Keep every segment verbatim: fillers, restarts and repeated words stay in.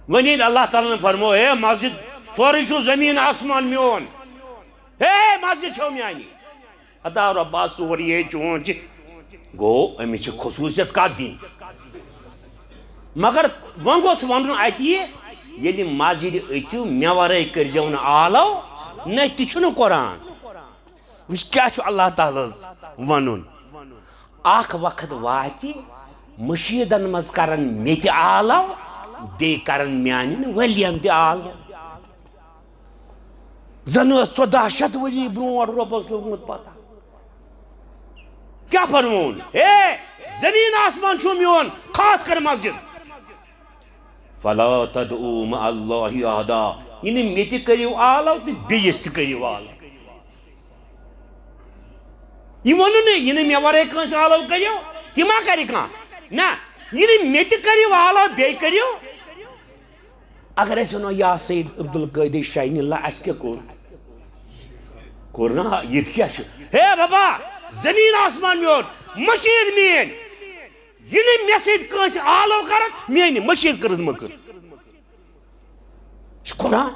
وۄنۍ ییٚلہِ اللہ تعالیٰ ہن فرمو، ہے مسجد، سورُے چھُ زٔمیٖن آسمان میون، ہے مسجد چھو میانی، ادا رۄبا سورُے یے چون چھِ، گوٚو أمِس چھِ خصوٗصیت کَتھ دِنۍ؟ مگر وۄنۍ گوٚژھ وَنُن اَتہِ یہِ، ییٚلہِ مسجد أژِو مےٚ وَرٲے کٔرۍزیو نہٕ آلو، نہ تہِ چھُنہٕ قرآن۔ وٕچھ کیٛاہ چھُ اللہ تعالیٰ ہس وَنُن۔ اکھ وقت واتہِ، مشیٖدن منٛز کرن مےٚ تہِ آلو، بیٚیہِ کرن میانٮ۪ن ؤلین تہِ آلو۔ زن ٲس ژۄداہ شیٚتھ ؤری برونٛٹھ رۄبس لوٚگمُت پتہ۔ کیٛاہ فرمووُن؟ ہے، زٔمیٖن آسمان چھُ میون، خاص کر مسجد۔ فلا تدعوا مع اللہ احدا، یعنی مےٚ تہِ کٔرِو آلو تہٕ بیٚیِس تہِ کٔرِو آلو۔ یہِ ووٚنُن نہٕ، یہِ نہٕ مےٚ ورٲے کٲنٛسہِ آلو کٔرِو، تہِ ما کَرِ کانٛہہ؟ نہ، یہِ نہٕ مےٚ تہِ کٔرِو آلو، بیٚیہِ کٔرِو۔ اگر أسۍ وَنو، یا سید عبدالقادر شاہی اللہ، اَسہِ کیٛاہ کوٚر؟ کوٚر نہ، یہِ تہِ کیٛاہ چھُ؟ ہے بابا، زٔمیٖن آسمان میون، مٔشیٖد میٛٲنۍ، یہِ نہٕ مےٚ سۭتۍ کٲنٛسہِ آلو کَرَکھ، میٛٲنۍ مٔشیٖد کٔرٕتھ مٔکٕر۔ یہِ چھُ قرآن۔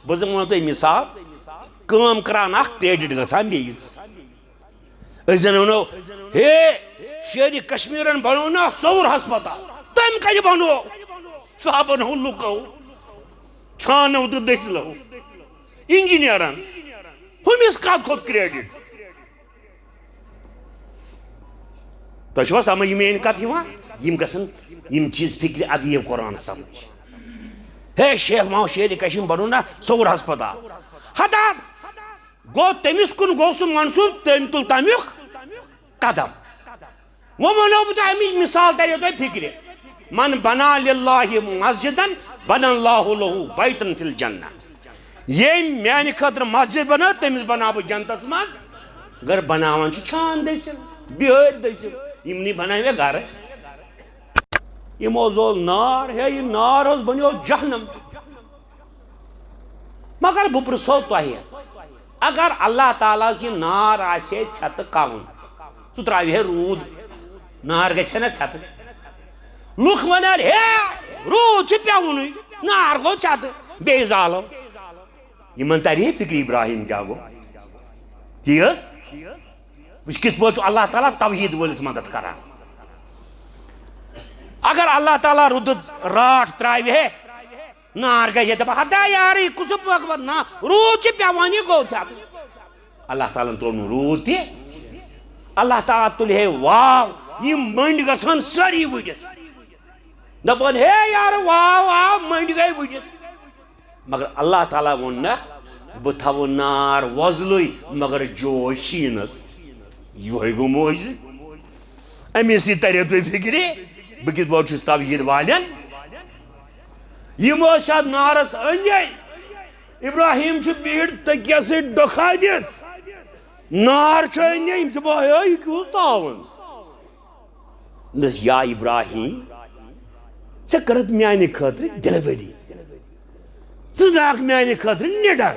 بہٕ زن وَنو تۄہہِ مثال، کٲم کران اکھ، credit گژھان بیٚیِس۔ أسۍ زن وَنو، ہے، شیرِ کشمیٖرن بنوو نا سوٚوُر ہسپتال، تٔمۍ کتہِ بنوو؟ سُہ ہا بنوو لُکو، چھانو تہٕ دٔسلو، انجینئرن۔ ہُمِس کتھ کھوٚت credit؟ تۄہہِ چھُوا سمجھ میٲنۍ کتھ یِوان؟ یِم گژھن یِم چیٖز فکرِ ادیٖب قرآن سمجھ۔ ہے شیخ محمد شیر کشمیر بنو نا سوٚوُر ہسپتال۔ ہتا گوٚو تٔمِس کُن گوٚو سُہ منسوٗب، تٔمۍ تُل تمیُک قدم۔ وۄنۍ وَنو بہٕ تۄہہِ اَمِچ مثال تَریو تۄہہِ فِکرِ۔ من بنا للہ مسجدا بنا اللہ لہ بیتا فی الجنہ۔ ییٚمۍ میانہِ خٲطرٕ مسجد بنٲو، تٔمِس بناو بہٕ جنتس منٛز گرٕ۔ بناوان چھِ چھان دٔسِل، بِہٲرۍ دٔسِل، یِمنٕے بناوِ مےٚ گرٕ۔ یِمو زول نار، ہے، یہِ نار حظ بنیو جہنم۔ مگر بہٕ پرژھو تۄہہِ، اگر اللہ تعالیٰ ہس یہِ نار آسہِ ہے ژھٮ۪تہٕ کَوُن، سُہ ترٛاوِ ہے روٗد، نار گژھِ ہے نہ ژھٮ۪تہٕ؟ لُکھ وَنان، ہے، روٗد چھُ پٮ۪وُنُے، نار گوٚو ژھٮ۪تہٕ، بیٚیہِ زالو۔ یِمن تَرِ ہے فِکرِ ابراہیم کیٛاہ گوٚو؟ تی حظ۔ وٕچھ کِتھ پٲٹھۍ چھُ اللہ تعالیٰ توحیٖد وٲلِس مدد کران۔ اگر اللہ تعالیٰ رُدٕ راٹھ ترٛاوِ ہے، نار گژھِ ہے دَپان، ہتا یارٕ، یہِ کُس پٲکھ وَنان؟ روٗد چھُ پٮ۪وان، یہِ گوٚو ژھٮ۪تہٕ۔ اللہ تعالیٰ ہن ترٛوو نہٕ روٗد تہِ۔ اللہ تعالیٰ تُلہِ ہے واو، یِم مٔنٛڈۍ گژھن سٲری وٕڈِتھ۔ دَپان، ہے یارٕ، واو آو، مٔنٛڈۍ گٔے وٕڈِتھ۔ مگر اللہ تعالیٰ ووٚن نہ، بہٕ تھاوٕ نار وۄزلٕے، مگر جوش شیٖنس۔ یِہوٚے گوٚو معجزٕ۔ اَمی سۭتۍ تَرِ تۄہہِ فِکرِ، بہٕ کِتھ پٲٹھۍ چھُس توحیٖد والٮ۪ن۔ یِم ٲسۍ اَتھ نارس أنٛدۍ أنٛدۍ۔ ابراہیم چھُ بِہِتھ تٔکیَس سۭتۍ ڈۄکھا دِتھ۔ نار چھُ أنٛدۍ أنٛدۍ۔ یِم چھِ دَپان، ہے، یہِ کیُتھ تاوُن؟ دوٚپنَس، یا ابراہیم، ژےٚ کٔرٕتھ میانہِ خٲطرٕ delivery۔ ژٕ درٛاکھ میانہِ خٲطرٕ نِڈر۔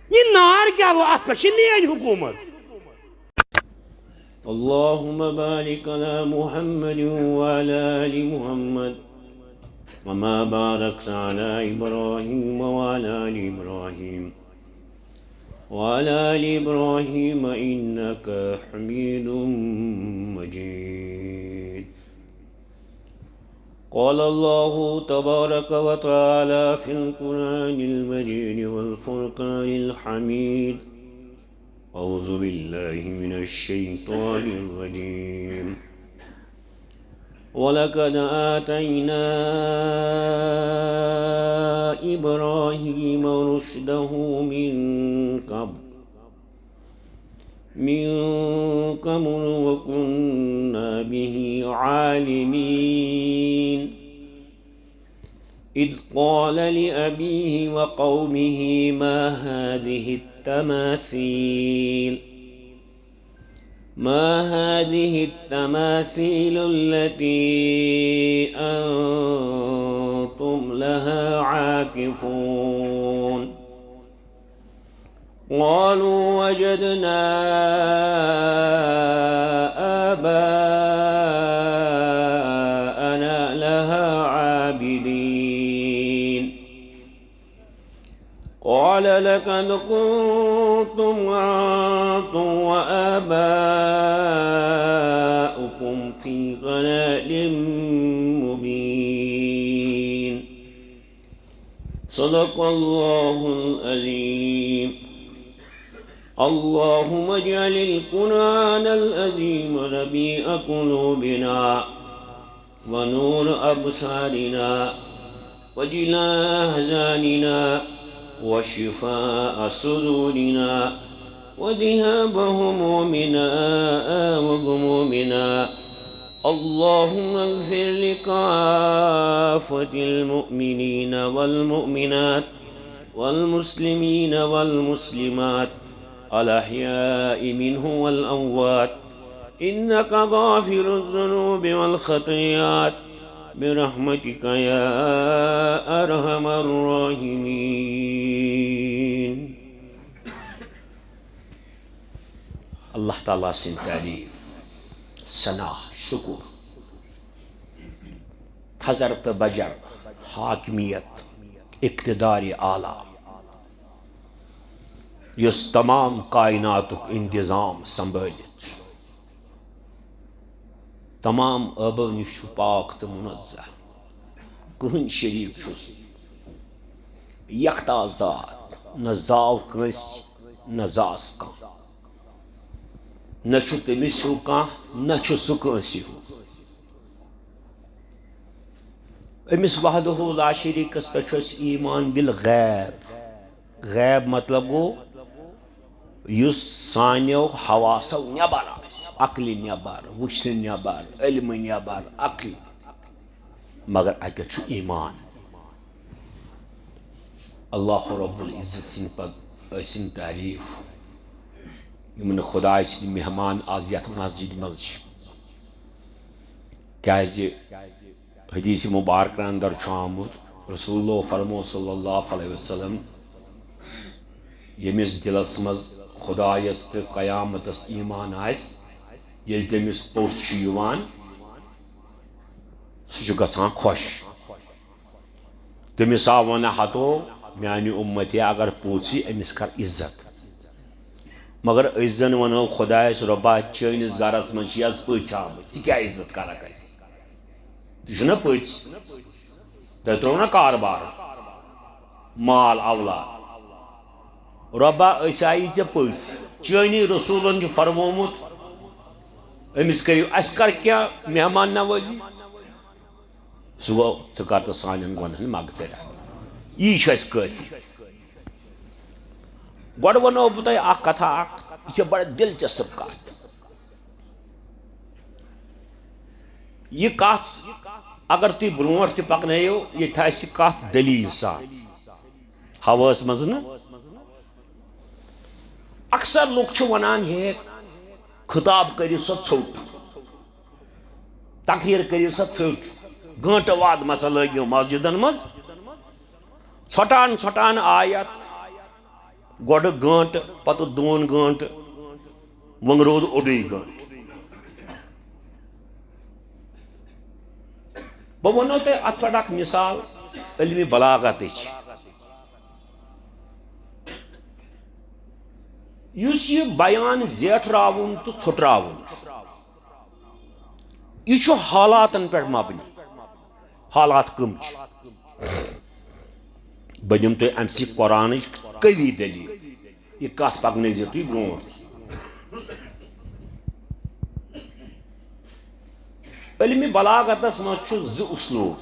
یہِ نار کیٛاہ گوٚو؟ اَتھ پٮ۪ٹھ چھِ میٲنۍ حکوٗمت۔ اللهم بارك على محمد وعلى آل محمد كما باركت على إبراهيم وعلى آل إبراهيم وعلى آل إبراهيم إنك حميد مجيد. قال الله تبارك وتعالى في القرآن المجيد والفرقان الحميد: أعوذ بالله من الشيطان الرجيم. ولقد آتينا إبراهيم رشده من قبل، من قبل وكنا به عالمين. إذ قال لأبيه وقومه ما هذه التماثيل، ما هذه التماثيل التي أنتم لها عاكفون؟ قالوا وجدنا آباءنا لها لقد كنتم أنتم وآباؤكم في ضلال مبين. صدق الله العظيم. اللهم اجعل القرآن العظيم ربيع قلوبنا ونور أبصارنا وجلاء أحزاننا وشفاء صدورنا وذهاب همومنا وغمومنا. اللهم اغفر لكافة المؤمنين والمؤمنات والمسلمين والمسلمات الأحياء منهم والأموات إنك غافر الذنوب والخطيئات برحمتك يا أرحم الراحمين. اللہ تعالیٰ سٕنٛز تعریٖف، ثنا، شُکُر، تھزر تہٕ بجر، حاکمیت، اقتدار اعلیٰ، یُس تمام کائناتُک انتظام سنبھٲلِتھ چھُ۔ تمام عٲبو نِش چھُ پاک تہٕ منزہ، کٕہٕنۍ شریٖک چھُس نہٕ۔ یکتا ذات، نہ زاو کٲنٛسہِ، نہ زاس کانٛہہ۔ نہ چھُ تٔمِس ہیوٗ کانٛہہ، نہ چھُ سُہ کٲنٛسہِ ہیوٗ۔ أمِس وحدہ لا شریٖکس پٮ۪ٹھ چھُ اَسہِ ایمان بالغیب۔ غیب مطلب گوٚو یُس سانیو حواسو نٮ۪بر آسہِ، عقلہِ نٮ۪بر، وٕچھنہٕ نٮ۪بر، علمہٕ نٮ۪بر، عقلہِ۔ مگر اَتہِ پٮ۪ٹھ چھُ ایمان۔ اللہ رب العزت سٕنٛدۍ پتہٕ ٲسِن تعریٖف، یِم نہٕ خداے سٕنٛدۍ مہمان آز یتھ مسجدِ منٛز چھِ۔ کیازِ حدیث مبارکہ اندر چھُ آمُت، رسول اللہ فرمو صلی اللہ علیہ وسلم، ییٚمِس دِلس منٛز خدایس تہٕ قیامتس ایمان آسہِ، ییٚلہِ تٔمِس پوٚژھ چھُ یِوان، سُہ چھُ گژھان خۄش۔ تٔمِس آو ونہٕ ہتو، میانہِ اُمتی اگر پوٚژھ یی، أمِس کر عزت۔ مگر أسۍ زن ونو خدایس، رۄبا، چٲنِس گرس منٛز چھِ از پٔژھۍ آمٕتۍ، ژٕ کیٛاہ عزت کرکھ اسہِ؟ تہِ چھُنہ پٔژھۍ۔ تۄہہِ ترٛوو نہ کاربار، مال اولاد۔ رۄبا، أسۍ آیی ژےٚ پٔژھۍ۔ چٲنی رسوٗلن چھُ فرمومُت، أمِس کٔرِو، اَسہِ کر کینٛہہ مہمان نوٲزی۔ سُہ گوٚو، ژٕ کر تہٕ سانٮ۪ن گۄنہن مغفرت۔ یی چھُ اَسہِ کٲفی۔ گۄڈٕ وَنو بہٕ تۄہہِ اکھ کتھا اکھ، یہِ چھےٚ بڑٕ دلچسپ کتھ۔ یہِ کتھ اگر تُہۍ برونٛٹھ تہِ پکنٲیِو، یہِ تھایہِ سُہ کتھ دلیل سان حوٲس منٛز نہٕ۔ اکثر لُکھ چھِ ونان، ہے، خطاب کٔرِو سا ژھوٚٹ، تقریر کٔرِو سا ژھوٚٹ، گٲنٹہٕ واد مسا لٲگِو مسجدن منٛز، ژھۄٹان ژھۄٹان آیت، گۄڈٕ گٲنٹہٕ، پتہٕ دۄن گٲنٹہٕ، وۄنۍ روٗد اوٚڑُے گٲنٹہٕ۔ بہٕ وَنو تۄہہِ اَتھ پٮ۪ٹھ اَکھ مِثال علمِ بلاغتٕچ۔ یُس یہِ بیان زیٹھراوُن تہٕ ژھۄٹراوُن چھُ، یہِ چھُ حالاتن پٮ۪ٹھ مبنی۔ حالات کٕم چھِ؟ بہٕ دِمہٕ تۄہہِ اَمہِ سۭتۍ قرآنٕچ قوی دٔلیٖل۔ یہِ کَتھ پَکنٲیزیو تُہۍ برونٛٹھ۔ علمِ بلاغتس منٛز چھُ زٕ اسلوب۔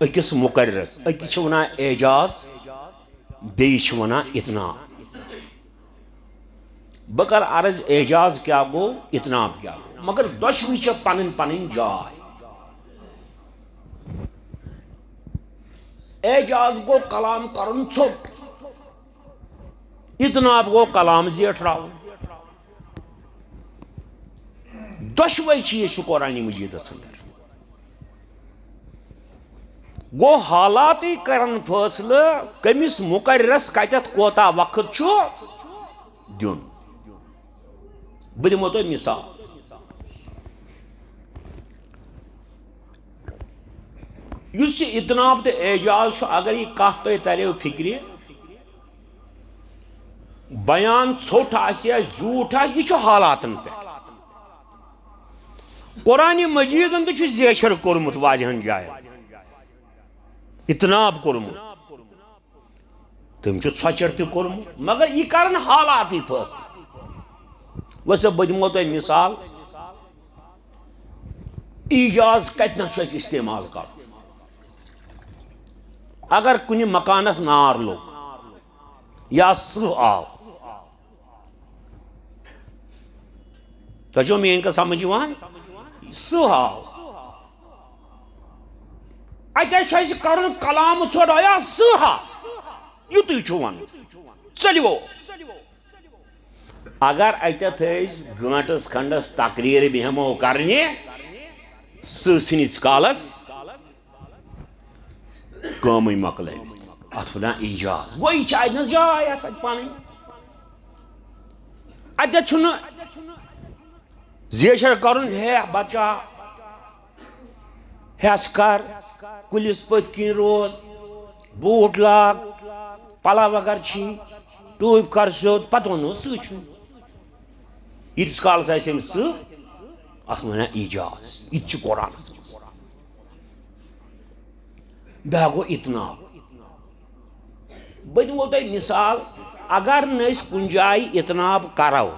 أکِس مقررس، أکِس چھِ وَنان اعجاز، بیٚیِس چھِ وَنان اطناب۔ بہٕ کَرٕ عرض، اعجاز کیٛاہ گوٚو، اطناب کیٛاہ گوٚو، مگر دۄشوٕے چھےٚ پَنٕنۍ پَنٕنۍ جاے۔ اعجاز گوٚو کلام کَرُن ژھوٚٹ، اطناب گوٚو کلام زیٹھراوُن۔ دۄشوے چیٖز چھِ قرآنِ مجیدس اندر۔ گوٚو حالاتٕے کرن فٲصلہٕ کٔمِس مقررس کتٮ۪تھ کوتاہ وقت چھُ دیُن۔ بہٕ دِمو تۄہہِ مثال۔ یُس یہِ اطناب تہٕ اعجاز چھُ، اگر یہِ کتھ تۄہہِ تریو فکرِ، بیان ژھوٚٹ آسہِ یا زیوٗٹھ آسہِ، یہِ چھُ حالاتن پٮ۪ٹھ۔ قرآن مجیدن تہِ چھُ زیچھر کوٚرمُت واریاہن جاین، اطناب کوٚرمُت، تٔمۍ چھُ ژھۄچر تہِ کوٚرمُت، مگر یہِ کرن حالاتٕے فٲصلہٕ۔ وۄنۍ سا بہٕ دِمو تۄہہِ مثال، ایجاز کتہِ نس چھُ اَسہِ استعمال کرُن۔ اگر کُنہِ مکانس نار لوٚگ یا سٕہہ آو، تۄہہِ چھو میٲنۍ کتھ سمجھ یِوان؟ سٕہہ آو۔ اَتہِ حظ چھُ اَسہِ کَرُن کلام ژھوٚٹ، آیا سٕہہ آو؟ یُتُے چھُ وَنُن۔ ژٔلِو۔ اگر اَتٮ۪تھ أسۍ گٲنٛٹس کھنٛڈس تقریر بیٚہمو کرنہِ، سٕہہ ژھٕنِتھ کالس کٲمٕے مۄکلٲوِتھ۔ اتھ ونان ایجاز۔ گوٚو یہِ چھِ اتہِ نس جاے اتھ اتہِ پنٕنۍ۔ اتٮ۪تھ چھُنہٕ زیچھر کرُن، ہے بچا، ہٮ۪س کر، کُلِس پٔتۍ کِنۍ روز، بوٗٹھ لاگ، پلو اگر چھی، ٹوٗپۍ کر سیوٚد، پتہٕ وَنو سٕہہ چھُ۔ ییٖتِس کالس آسہِ أمۍ سٕہہ، اتھ ونان ایجاز۔ یہِ تہِ چھُ قرآنس منٛز۔ بیٛاکھ گوٚو اطناب۔ بہٕ دِمو تۄہہِ مثال، اگر نہٕ أسۍ کُنہِ جایہِ اطناب کرو،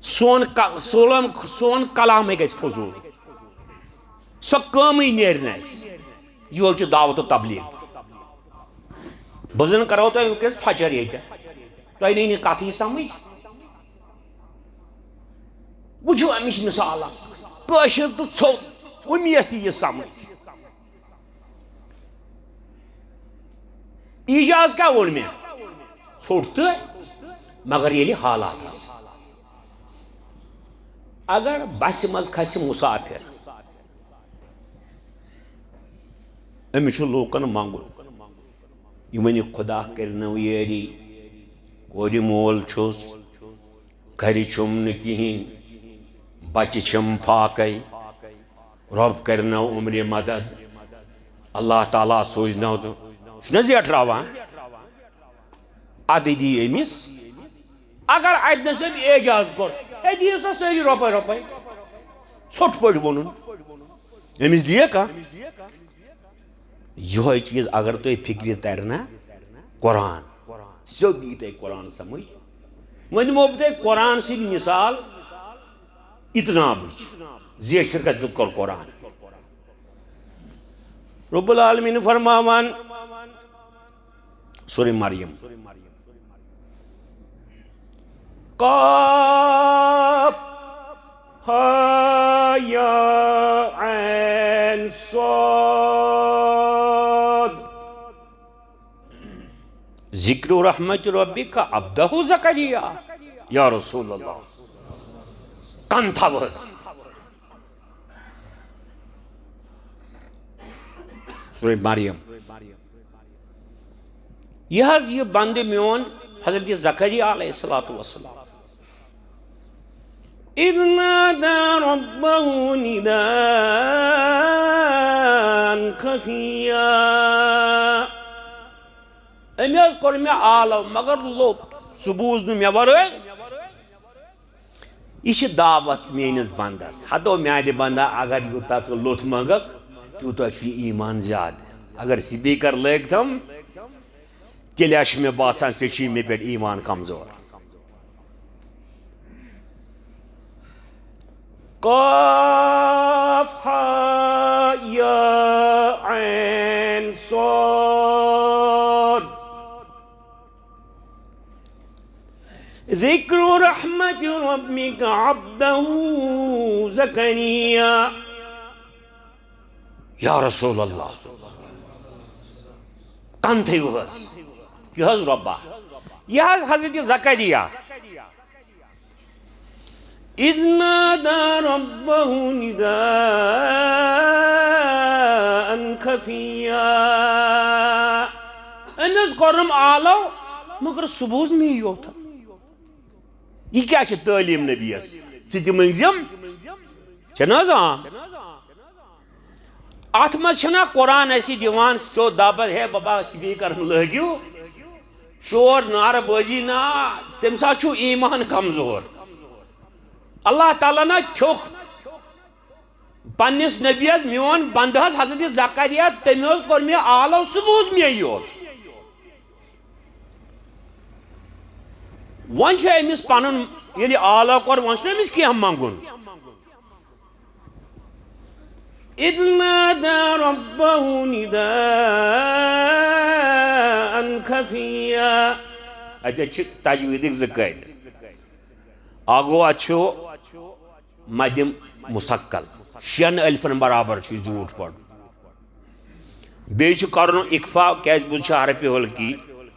سون ک-، سولم-، سون کلامٕے گژھِ فضوٗل، سۄ کٲمٕے نیرِ نہٕ اَسہِ۔ یِہوٚے چھُ دعوت و تبلیغ۔ بہٕ زن کرو تۄہہِ وٕنکیٚس ژھۄچر ییٚتہِ، تۄہہِ نہٕ یہِ کتھٕے سمجھ۔ وٕچھِو امِچ مثال اکھ، کٲشِر تہٕ ژھوٚٹ، أمی یَس تہِ یہِ سمجھ۔ ایجاز کیٛاہ ووٚن مےٚ؟ ژھوٚٹ تہٕ، مگر ییٚلہِ حالات آسن۔ اگر بسہِ منٛز کھسہِ مسافر، أمِس چھُ لوٗکن منٛگُن، یہِ ونہِ، خدا کٔرِنو یٲری، کورِ مول چھُس، گرِ چھُم نہٕ کِہیٖنۍ، بچہِ چھِم فاقے، رۄب کٔرِنو عمرِ مدد، اللہ تعالیٰ سوٗزنو۔ ژٕ چھُنہ زیٹھراوان؟ ادٕ دی أمِس۔ اگر اتہِ نس أمۍ اعجاز کوٚر، ہے، دِیِو سا سٲری رۄپے رۄپے۔ ژھوٚٹ پٲٹھۍ ووٚنُن أمِس، دِیہِ کانٛہہ؟ یِہوٚے چیٖز اگر تۄہہِ فِکرِ ترِ نا، قرآن، سیوٚد یی تۄہہِ قرآن سمجھ۔ وۄنۍ دِمو بہٕ تۄہہِ قرآن سٕنٛدۍ مثال اطنابٕچ، زیچھر کتہِ کوٚر قرآن۔ رب العالمین فرماوان، سورہ مریم، قاف ہا یا عین صاد۔ ذکر رحمت ربک عبدہ زکریا۔ یا رسول اللہ، کن تھاو حظ۔ سورہ مریم۔ یہِ حظ، یہِ بندٕ میون حضرت زکریا علیہ الصلوۃ والسلام۔ اذ نادى ربه نداء خفيا۔ أمۍ حظ کوٚر مےٚ آلو، مگر لوٚت، سُہ بوٗز نہٕ مےٚ ورٲے۔ یہِ چھِ دعوت میٲنِس بندس۔ ہتو میانہِ بندا، اگر یوٗتاہ ژٕ لوٚت منٛگکھ، تیوٗتاہ چھُ یہِ ایمان زیادٕ۔ اگر سپیکر لٲگۍ تھم، تیٚلہِ آسہِ مےٚ باسان ژےٚ چھُے مےٚ پٮ۪ٹھ ایمان کمزور۔ قاف ہا یا عین صاد۔ ذکر رحمت ربک عبدہ زکریا۔ یا رسول اللہ، کن تھٲیِو حظ، یہِ حظ رۄبا، یہِ حظ حضرت زکریا۔ اذ نادى ربه نداء خفيا۔ أمۍ حظ کوٚرنم آلو، مگر سُہ بوٗز مے یوت۔ یہِ کیٛاہ چھِ تعلیٖم نبیَس؟ ژٕ تہِ مٔنٛگزٮ۪م، چھےٚ نہ حظ؟ آ۔ اتھ منٛز چھُنہ قرآن اَسہِ دِوان سیوٚد دپان، ہے بابا، سپیکر مہٕ لٲگِو، شور نعرٕ بٲزی نا، تَمہِ ساتہٕ چھُ ایمان کمزور۔ اللہ تعالیٰ نا تھیوٚکھ پننِس نبیَس، میون بندٕ حظ حضرت زکریا، تٔمۍ حظ کوٚر مےٚ آلو، سُہ بوٗز مے یوت۔ وۄنۍ چھُ أمِس پنُن، ییٚلہِ آلو کوٚر، وۄنۍ چھُ أمِس کینٛہہ منٛگُن۔ إذ نادى ربه نداء خفيا۔ اَتہِ چھِ تجویٖدٕکۍ زٕ قٲعدٕ۔ اکھ گوٚو، اَتھ چھُ مدِ مثقل، شٮ۪ن الفن برابر چھُ یہِ زیوٗٹھ پرُن۔ بیٚیہِ چھُ کرُن اخفا، کیازِ بُز چھُ حرف حلقی،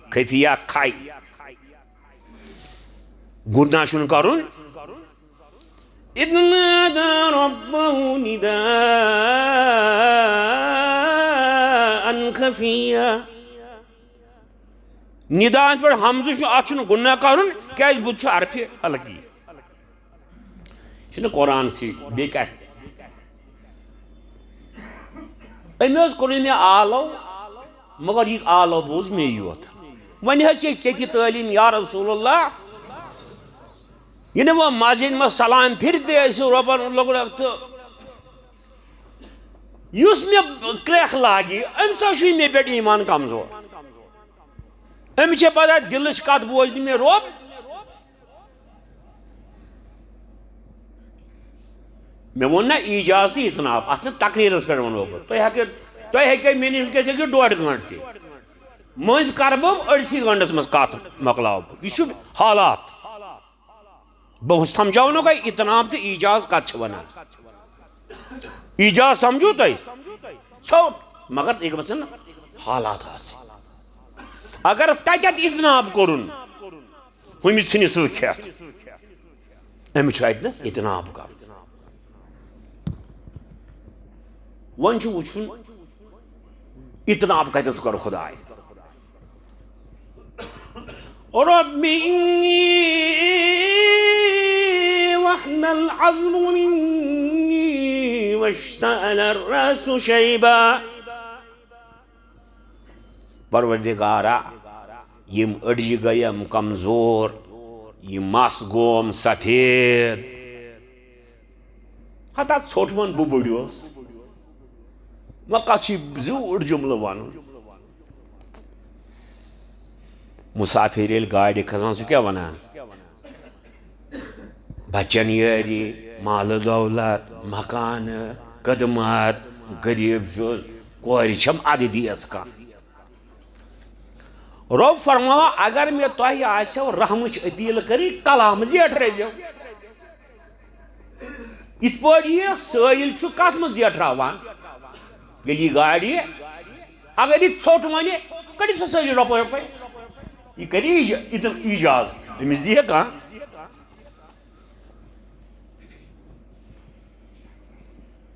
خفیہ کھے۔ غنہ چھُنہٕ کرُن۔ إذ نادى ربه نداء خفيا۔ نداء پٮ۪ٹھ ہمزٕ چھُ، اَتھ چھُنہٕ غنہ کرُن، کیازِ بُز چھُ حرف حلقی۔ چھُنہٕ قرآن سی، بیٚیہِ کَتہِ؟ أمۍ حظ کوٚر مےٚ آلو، مگر یہِ آلو بوٗز مے یوت۔ وۄنۍ حظ چھِ أسۍ ژےٚ تہِ تعلیٖم، یا رسول اللہ۔ یہِ نہٕ وۄنۍ مسجدِ منٛز سلام پھِرِ تہِ ٲسِو رۄبن لوٚگمُت تہٕ یُس مےٚ کرٛٮ۪کھ لاگہِ، أمۍ سۭتۍ چھُے مےٚ پٮ۪ٹھ ایمان کمزور۔ أمِس چھےٚ پتہ دِلٕچ کتھ بوزِ نہٕ مےٚ رۄب۔ مےٚ ووٚن نا ایجاز تہٕ اطناب، اتھ نہٕ تقریرس پٮ۪ٹھ ونو بہٕ۔ تُہۍ ہیٚکِو، تُہۍ ہیٚکِو مےٚ نِش وٕنکیٚس ہیٚکِو ڈۄڈ گٲنٛٹہٕ تہِ۔ مٔنٛزۍ کرٕ بہٕ أڑسٕے گٲنٛٹس منٛز کتھ، مۄکلاو بہٕ۔ یہِ چھُ حالات۔ بہٕ سمجھاونو گٔے اطناب تہٕ ایجاز کتھ چھِ ونان۔ ایجاز سمجھو تُہۍ؟ ژھیوٚٹ، مگر یہِ گژھن حالات آسٕنۍ۔ اگر تتٮ۪تھ اطناب کوٚرُن، ہُمہِ ژھٕنہِ سۭتۍ کھٮ۪تھ، أمِس چھُ اتنس اطناب کرُن۔ وۄنۍ چھُ وٕچھُن، اطناب کتٮ۪تھ کر خداے۔ رب إني وهن العظم مني واشتعل الرأس شيبا۔ پروردگارا، یِم أڈجہِ گٔیم کمزور، یہِ مس گوم سفید۔ ہتا ژھوٚٹ وَن بہٕ بٔڑیوس۔ وۄنۍ کَتھ چھُے زیوٗٹھ جُملہٕ وَنُن؟ مُسافِر ییٚلہِ گاڑِ کھسان، سُہ کیٛاہ وَنان؟ بَچَن یٲری، مال و دولت، مکانہٕ، خدمت، غریٖب چھُس، کورِ چھَم اَدٕ دیٖژ کانٛہہ۔ رۄب فرماوان، اگر مےٚ تۄہہِ آسیو رحمٕچ اپیل کٔرٕنۍ، کلام زیٹھرٲوزیو۔ یِتھ پٲٹھۍ یہِ سٲیِل چھُ کتھ منٛز زیٹھراوان؟ ییٚلہِ یہِ گاڑِ، اگر یہِ ژھوٚٹ وَنہِ، کٔڑِو سا سٲری رۄپے رۄپے۔ یہِ کَرِ ایج-، یہِ دِن ایجاز، أمِس دِیہِ کانٛہہ۔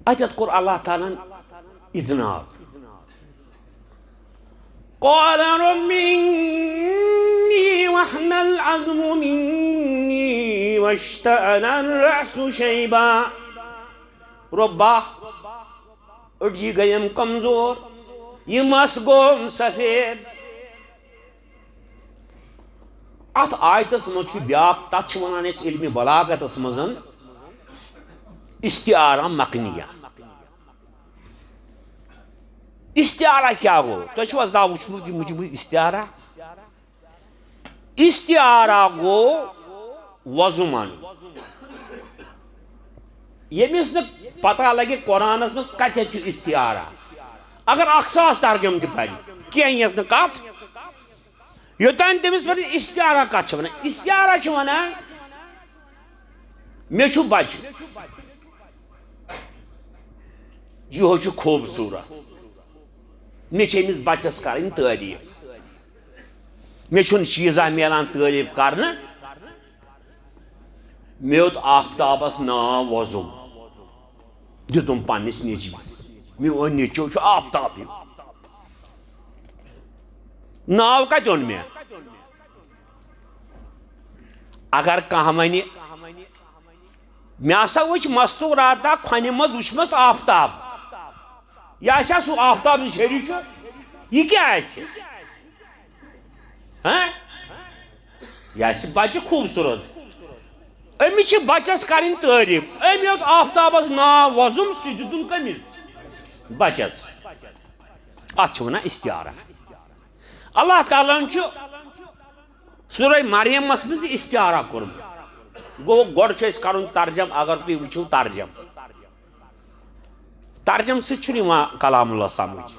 اَتٮ۪تھ کوٚر اللہ تعالیٰ ہن اطناب۔ قال رب إني وهن العظم مني واشتعل الرأس شيبا۔ رۄبا، أڈجہِ گٔیم کمزور، یہِ مَس گوم سفید۔ اتھ آیتس منٛز چھُ بیاکھ، تتھ چھِ ونان أسۍ علمِ بلاغتس منٛز استعارہ مکنیہ۔ استعارہ کیٛاہ گوٚو؟ تۄہہِ چھُوا زانٛہہ وُچھمُت یہِ مُجمٕے استعارہ؟ استعارہ گوٚو وۄزُم انُن۔ ییٚمِس نہٕ پتہ لگہِ قرآنس منٛز کتٮ۪تھ چھُ استعارہ، اگر اکھ ساس ترجمہٕ تہِ پرِ، کینٛہہ یِیَس نہٕ کتھ۔ یوٚتام تٔمِس پتہٕ استعارہ کتھ چھِ ونان، استعارہ چھِ ونان، مےٚ چھُ بچہِ، یِہوٚے چھُ خوٗبصوٗرت، مےٚ چھِ أمِس بچس کرٕنۍ تعریٖف، مےٚ چھُنہٕ چیٖزا میلان تعریٖف کرنہٕ۔ مےٚ ہیوٚت آفتابس ناو وۄزُم، دیُتُم پننِس نیٚچوِس۔ میون نیٚچو چھُ آفتاب ہیوٗ۔ ناو کتہِ اوٚن مےٚ؟ اگر کانٛہہ ونہِ، مےٚ ہسا وٕچھ مستوراتا کھۄنہِ منٛز وٕچھمس آفتاب، یہِ آسہِ ہا سُہ آفتاب یُس ہیٚرِ چھُ، یہِ کیٛاہ آسہِ؟ ہاں؟ یہِ آسہِ بچہِ خوٗبصوٗرت، أمِس چھِ بچس کرٕنۍ تعریٖف۔ أمۍ یوت آفتابس ناو وۄزُم، سُہ دیُتُن کٔمِس؟ بچس۔ اتھ چھِ ونان استعارہ۔ اللہ تعالیٰ ہن چھُ سورہ مریمس منٛز تہِ استعارہ کوٚرمُت۔ گوٚو، گۄڈٕ چھُ اَسہِ کرُن ترجم۔ اگر تُہۍ وٕچھِو ترجم، ترجم سۭتۍ چھُنہٕ یِوان کلام اللہ سمجھ۔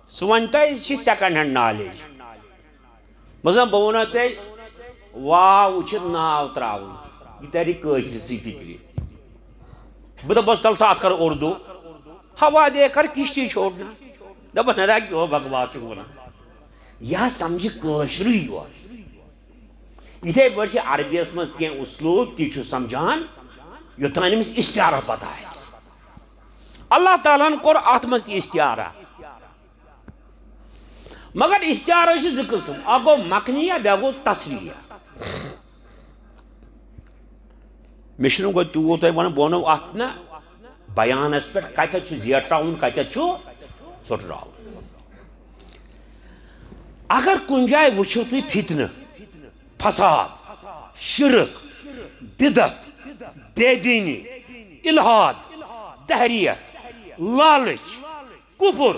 سُہ وَنہِ تۄہہِ، یہِ چھِ second hand knowledge۔ مثلاً بہٕ وَنو تۄہہِ، واو وٕچھِتھ ناو ترٛاوُن، یہِ تَرِ کٲشرِسٕے فِکرِ۔ بہٕ دَپَس، تَلہٕ سا اَتھ کَر اُردو، ہوا دے کر کشتی چھوڑنا۔ دَپَس، نہ، نہ، کیٛاہ بکواس چھُکھ وَنان؟ یہِ ہا سَمجہِ کٲشرُے یوت۔ یِتھَے پٲٹھۍ چھِ عربیَس منٛز کینٛہہ اُسلوٗب، تہِ چھُ سَمجھان، یوٚتام أمِس استعارہ پَتہ آسہِ۔ اللہ تعالیٰ ہَن کوٚر اَتھ منٛز تہِ استعارہ۔ مگر استعارہ چھِ زٕ قٕسٕم، اَکھ گوٚو مکنیہ، بیٛاکھ گوٚو تصریح۔ مےٚ چھُنہٕ گۄڈٕ تیوٗت تۄہہِ وَنان، بہٕ وَنو اَتھ نہ بیانَس پٮ۪ٹھ کَتٮ۪تھ چھُ زیٹھراوُن، کَتٮ۪تھ چھُ ژھۄٹراوُن۔ اگر کُنہِ جایہِ وٕچھِو تُہۍ فتنہٕ، فساد، شرک، بدعت، بے دینی، الحاد، دہریت، لالچ، کفر،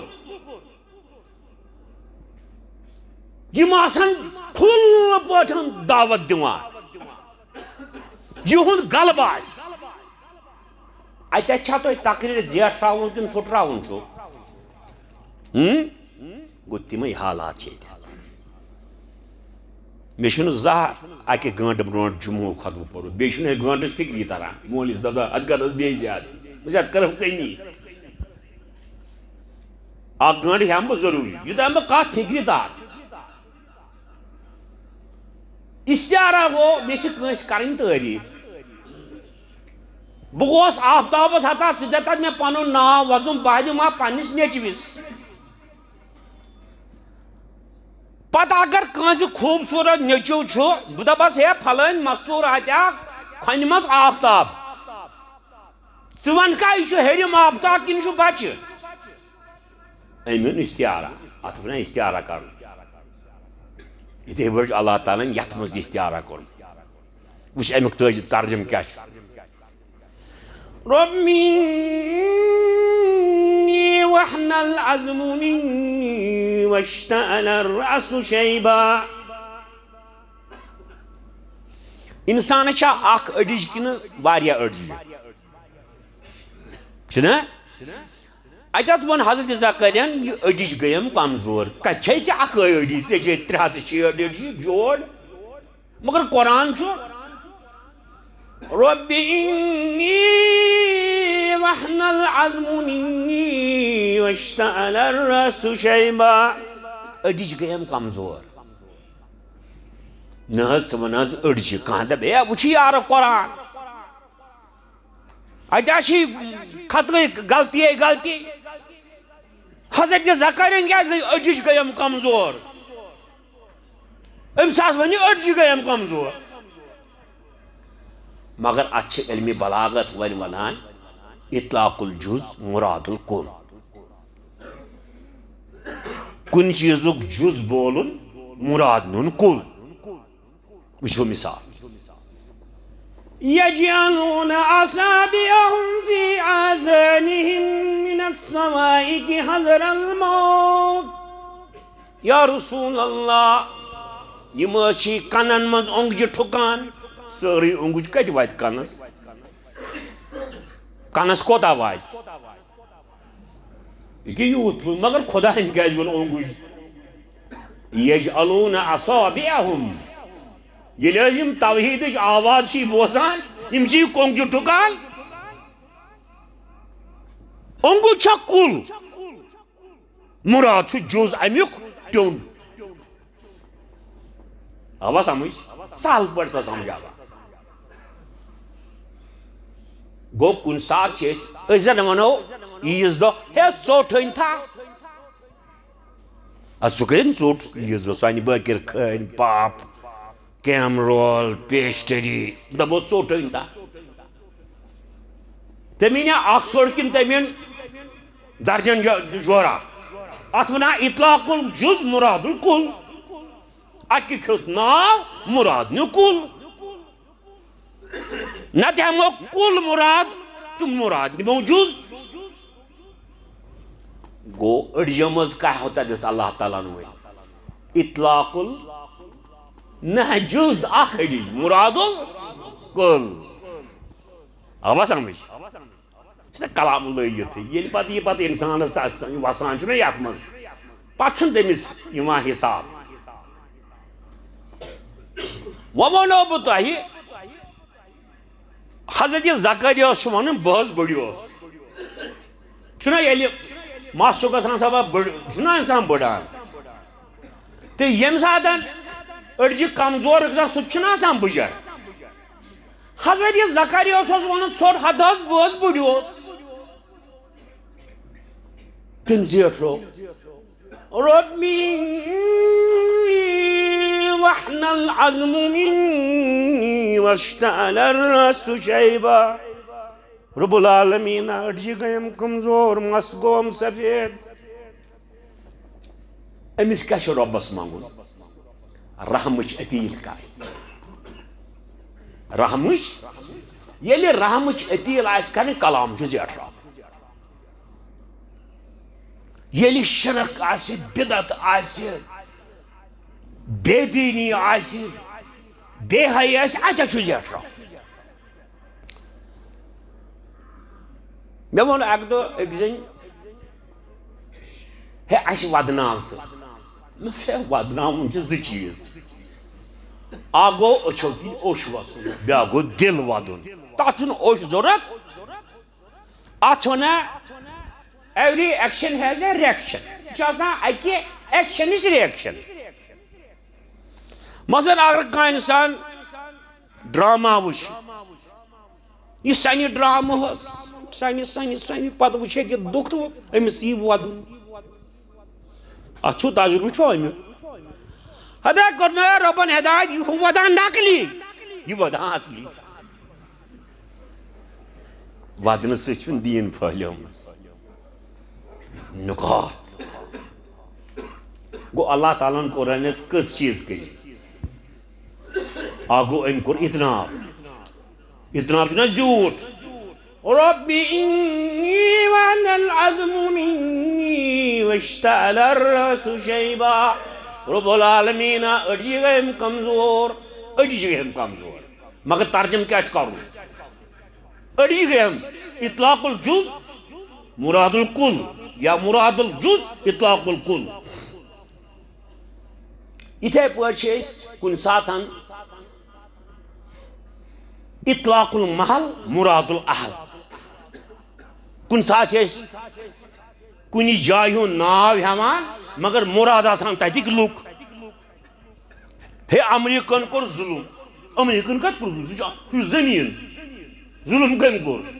یِم آسن کھُلہٕ پٲٹھۍ دعوت دِوان، یِہُنٛد غلبہٕ آسہِ۔ اَتٮ۪تھ چھا تۄہہِ تقریر زیٹھراوُن کِنہٕ پھُٹراوُن چھُ؟ ہُم؟ گوٚو، تِمے حالات چھِ ییٚتہِ۔ مےٚ چھُنہٕ زانٛہہ اَکہِ گٲنٛٹہٕ برونٛٹھ جمعہ خطبہٕ پوٚرمُت، بیٚیہِ چھُنہٕ گٲنٛٹَس فِکری تَران۔ مولوی چھُ دَپان، اَتھ کَر حظ بیٚیہِ زیادٕ، بہٕ چھُس اَتھ کَران کٔمی۔ اَکھ گٲنٛٹہٕ ہٮ۪مہٕ بہٕ ضروٗری، یوٗتاہ مےٚ کَتھ فِکرِ تَر۔ استعارہ گوٚو، مےٚ چھِ کٲنٛسہِ کَرٕنۍ تعریٖف۔ بہٕ گوس آفتابس ہتا، ژٕ دِ تتھ مےٚ پنُن ناو وۄزُم، بہٕ دِمہٕ ہا پننِس نیٚچوِس۔ پتہٕ اگر کٲنٛسہِ خوٗبصوٗرت نیٚچو چھُ، بہٕ دپس، ہے پھلٲنۍ مستوٗر ہتیا کھۄنہِ منٛز آفتاب، ژٕ ونکھا یہِ چھُ ہیٚرِم آفتاب کِنہٕ چھُ بچہِ؟ أمۍ اوٚن استعارہ، اتھ وَنان استعارہ کرُن۔ یِتھے پٲٹھۍ چھُ اللہ تعالیٰ ہن یتھ منٛز تہِ استعارہ کوٚرمُت۔ وٕچھ امیُک تٲج-، ترجمہٕ کیٛاہ چھُ۔ رب إني وهن العظم مني واشتعل الرأس شيبا۔ انسانس چھا اکھ أڈِج کِنہٕ واریاہ أڈجہِ؟ چھُنہ؟ اتٮ۪تھ ووٚن حضرت زکریاہن، یہِ أڈِج گٔیم کمزور۔ کتہِ چھے ژےٚ اکٲے أڈِج؟ ژےٚ چھے ترٛےٚ ہتھ تہٕ شیٹھ أڈِج جوڑ۔ مگر قرآن چھُ، رب إني وهن العظم مني واشتعل الرأس شيبا۔ أڈِج گٔیم کمزور۔ نہ حظ، ژٕ وَن حظ أڈجہِ۔ کانٛہہ دَپہِ، ہے، وٕچھ یارٕ قرآن۔ اَتہِ ہا چھِ خطٕے غلطی ہے غلطی۔ حضرت زکرین کیٛازِ گٔے أڈجِچ گٔیم کمزور؟ أمِس آسہٕ وۄنۍ أڈجہِ گٔیم کمزور۔ مگر اَتھ چھِ علمِ بلاغت وۄنۍ وَنان اطلاق الجز مراد الکل۔ کُنہِ چیٖزُک جُز بولُن، مراد نیُن کُل۔ وٕچھو مثال۔ يجعلون أصابعهم في آذانهم من الصواعق حذر الموت۔ یا رسول اللہ، یِم ٲسۍ چھی کنن منٛز اونگجہِ ٹھُکان۔ سٲرٕے اونگُج کتہِ واتہِ کنس؟ کنس کوتاہ واتہِ؟ یہِ کیٛاہ یوٗت پھُل؟ مگر خۄدایَن کیٛازِ ووٚن اونگُج؟ يجعلون أصابعهم۔ ییٚلہِ حظ یِم توحیٖدٕچ آواز چھِ بوزان، یِم چھِ یہِ کۄنٛگجہِ ٹُکان۔ اونگُج چھا کُل؟ مُراد چھُ جُز اَمیُک ٹیوٚنٛڈ۔ آوا سمجھ؟ سہل پٲٹھۍ سا سمجھ آوا۔ گوٚو کُنہِ ساتہٕ چھِ أسۍ، أسۍ زن ونو عیٖذ دۄہ، ہے ژوٚٹ أنۍ تھا۔ اَدٕ سُہ کٔرِن ژوٚٹ عیٖذ دۄہ، سانہِ بٲکِر خٲنۍ، پاپ، کیم رول، پیسٹری، دَپو ژوٚٹ أنۍ تھا۔ تٔمۍ أنۍ اکھ ژوٚٹ کِنہٕ تٔمۍ أنۍ درجن جو-، جورا؟ اتھ ونان اطلاق الجز مراد الکل۔ اکہِ کھیوٚت ناو، مراد نیو کُل۔ نتہٕ ہٮ۪مو کُل مراد تہٕ مراد نِمو جُز۔ گوٚو أڈجو منٛز کیٛاہ ہوتا دِژ اللہ تعالیٰ ہن وۄنۍ؟ اطلاق ال-، نہ جُز اکھ أڈِج، مراد الکُل۔ آوا سمجھ؟ چھُنہ کلام لٲگِتھ، ییٚلہِ پتہٕ یہِ پتہٕ انسانس آسہِ وسان چھُنہ یتھ منٛز، پتہٕ چھُنہٕ تٔمِس یِوان حساب۔ وۄنۍ وَنو بہٕ تۄہہِ، حضرت زکریا اوس چھُ وَنان، بہٕ حظ بٕڈیوس۔ چھُنہ ییٚلہِ مَس چھُ گژھان سبا بٕڈ-، چھُنہ اِنسان بٕڈان۔ تہٕ ییٚمہِ ساتہٕ أڈجہِ کمزور گژھان، سُہ تہِ چھُنہ آسان بٕجر۔ حضرت زکریا اوس وَنان، ژھوٚٹ ہتہٕ حظ، بہٕ حظ بٕڈیوس۔ تٔمۍ زیٹھرو، رب إني وهن العظم مني واشتعل الرأس شيبا۔ رب العالمین، أڈجہِ گٔیم کمزور، مس گوم سفید۔ أمِس کیٛاہ چھُ رۄبس منٛگُن؟ رحمٕچ اپیل کرٕنۍ۔ رحمٕچ، ییٚلہِ رحمٕچ اپیل آسہِ کرٕنۍ، کلام چھُ زیٹھراوُن۔ ییٚلہِ شرک آسہِ، بدعت آسہِ، بے دیٖنی آسہِ، بے حیٲیی آسہِ، اَتہِ چھُ زیٹھراوُن۔ مےٚ ووٚن اَکہِ دۄہ أکۍ زٔنۍ، "ہے، اَسہِ وَدناو تہٕ۔" مےٚ ووٚنُس، "ہے، وَدناوُن چھِ زٕ چیٖز۔ اَکھ گوٚو أچھو کِنۍ اوٚش وَسُن، بیٛاکھ گوٚو دِل وَدُن۔ تَتھ چھُنہٕ اوٚش ضوٚرَتھ۔" اَتھ چھِ وَنان، every action has a reaction۔ یہِ چھُ آسان اَکہِ actionٕچ reaction۔ مثلاً، اگر کانٛہہ اِنسان ڈرامہ وٕچھِ، یہِ سَنہِ ڈرامہس، سَنہِ، سَنہِ، سَنہِ، پتہٕ وٕچھِ یہِ دُکھ تہٕ أمِس یی وَدُن۔ اَتھ چھُو تجربہٕ چھُو اَمیُک؟ ہدا کوٚرنٲو رۄبن ہدایت، یہِ ہُہ وَدان نقلی، یہِ وَدان اصلی۔ وَدنہٕ سۭتۍ چھُنہٕ دیٖن پھٔہلیومُت۔ نکات۔ گوٚو، اللہ تعالیٰ ہن کوٚر اَسہِ کٔژ چیٖز کٔرِتھ؟ اَکھ گوٚو، أمۍ کوٚر اِطناب۔ اِطناب چھُنہ زیوٗٹھ۔ رب إني وهن العظم مني واشتعل الرأس شيبا۔ رب العالمین، أڈجہِ گٔیم کمزور، أڈجہِ گٔیم کمزور۔ مگر ترجمہٕ کیٛاہ چھُ کرُن؟ أڈجہِ گٔیم اطلاق الجُز مراد الکُل، یا مراد الجُز اطلاق الکُل۔ یِتھے پٲٹھۍ چھِ أسۍ کُنہِ ساتہٕ اطلاق المحل مراد الاہل۔ کُنہِ ساتہٕ چھِ أسۍ کُنہِ جایہِ ہُنٛد ناو ہٮ۪وان، مگر مراد آسان تَتِکۍ لُکھ۔ ہے، امریکن کوٚر ظلم۔ امریکن کتھ کوٚر ظلم؟ سُہ چھُ، سُہ چھُ زٔمیٖن۔ ظلم کٔمۍ کوٚر؟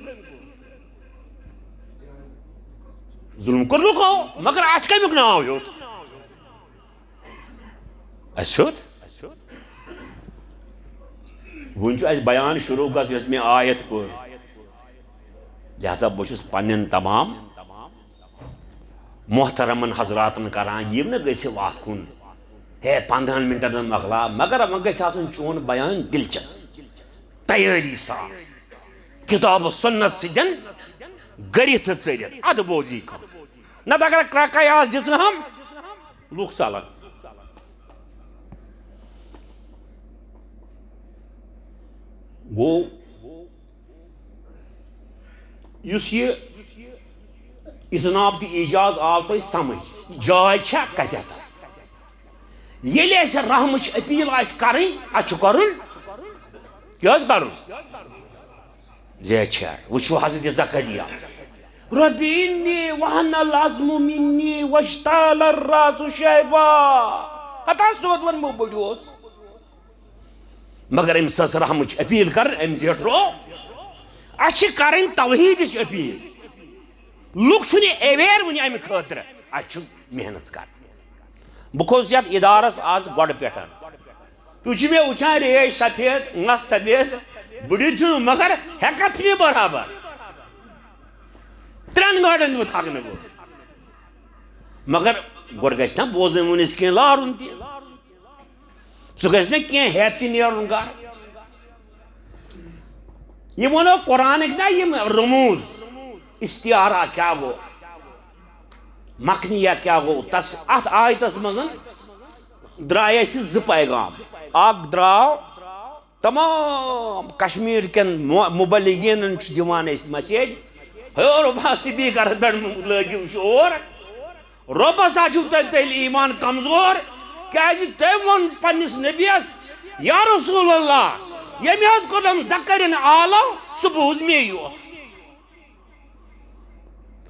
ظلم کوٚر لُکو، مگر اَسہِ کَمیُک ناو ہیوٚت؟ اَسہِ ہیوٚت؟ وۄنۍ چھُ اَسہِ بیان شروع گژھ، یۄس مےٚ آیت پٔر۔ لہذا بہٕ چھُس پننٮ۪ن تمام محترمن حضراتن کران، یِم نہٕ گٔژھِو اتھ کُن، ہے، پندہن منٹن منٛز مۄکلاو، مگر وۄنۍ گژھِ آسُن چون بیان دلچسپ، تیٲری سان، کتاب و سنت سۭتۍ گٔرِتھ تہٕ ژٔرِتھ۔ ادٕ بوزی کانٛہہ۔ نتہٕ اگر کرٛکھے آس دِژٕہم، لوٗکھ ژلن۔ گوٚو، یُس یہِ اطناب تہٕ ایجاز آو تۄہہِ سمجھ، جاے چھا کتٮ۪تھ؟ ییٚلہِ اَسہِ رحمٕچ اپیل آسہِ کرٕنۍ، اَسہِ چھُ کرُن، کیٛاہ حظ کرُن؟ زیچھر۔ وٕچھِو حضرت زکریا، رب انی وہن العظم منی واشتعل الرأس شیبا۔ ہتا سیوٚد ووٚن، بہٕ بٕڈیوس۔ مگر أمِس ٲس رحمٕچ اپیل کرٕنۍ، أمۍ زیٹھرو۔ اَسہِ چھِ کرٕنۍ توحیدٕچ اپیل۔ لُکھ چھُنہٕ aware وُنہِ اَمہِ خٲطرٕ، اَسہِ چھُ محنت کرٕنۍ۔ بہٕ کھوٚتُس یَتھ ادارس آز گۄڈٕ پٮ۪ٹھ۔ تُہۍ چھِو مےٚ وٕچھان، ریش سفید، مَس سفید، بٕڈِتھ چھُنہٕ، مگر ہٮ۪کتھ چھِ مےٚ برابر۔ ترٛٮ۪ن گاڑٮ۪ن دِمہٕ تھکنہٕ بہٕ۔ مگر گۄڈٕ گژھِ نا بوزٕنۍ وٲنِس کینٛہہ لارُن تہِ۔ سُہ گژھِ نہٕ کینٛہہ ہٮ۪تھ تہِ نیرُن گرٕ۔ یِم وَنو قرآنٕکۍ نا یِم رموز، استعارہ کیٛاہ گوٚو، مکنیہ کیٛاہ گوٚو، تس، اتھ آیتس منٛز درٛاے اَسہِ زٕ پیغام۔ اکھ درٛاو تمام کشمیر کٮ۪ن مو-، مبلغینن چھُ دِوان أسۍ مسیج، ہے رۄبا، سپیکرس پٮ۪ٹھ لٲگِو شور، رۄبس ہا چھُو تۄہہِ تیٚلہِ ایمان کمزور، کیازِ تٔمۍ ووٚن پننِس نبیَس، یا رسول اللہ، ییٚمہِ حظ کوٚرنم زکرین آلو، سُہ بوٗز مے یوت۔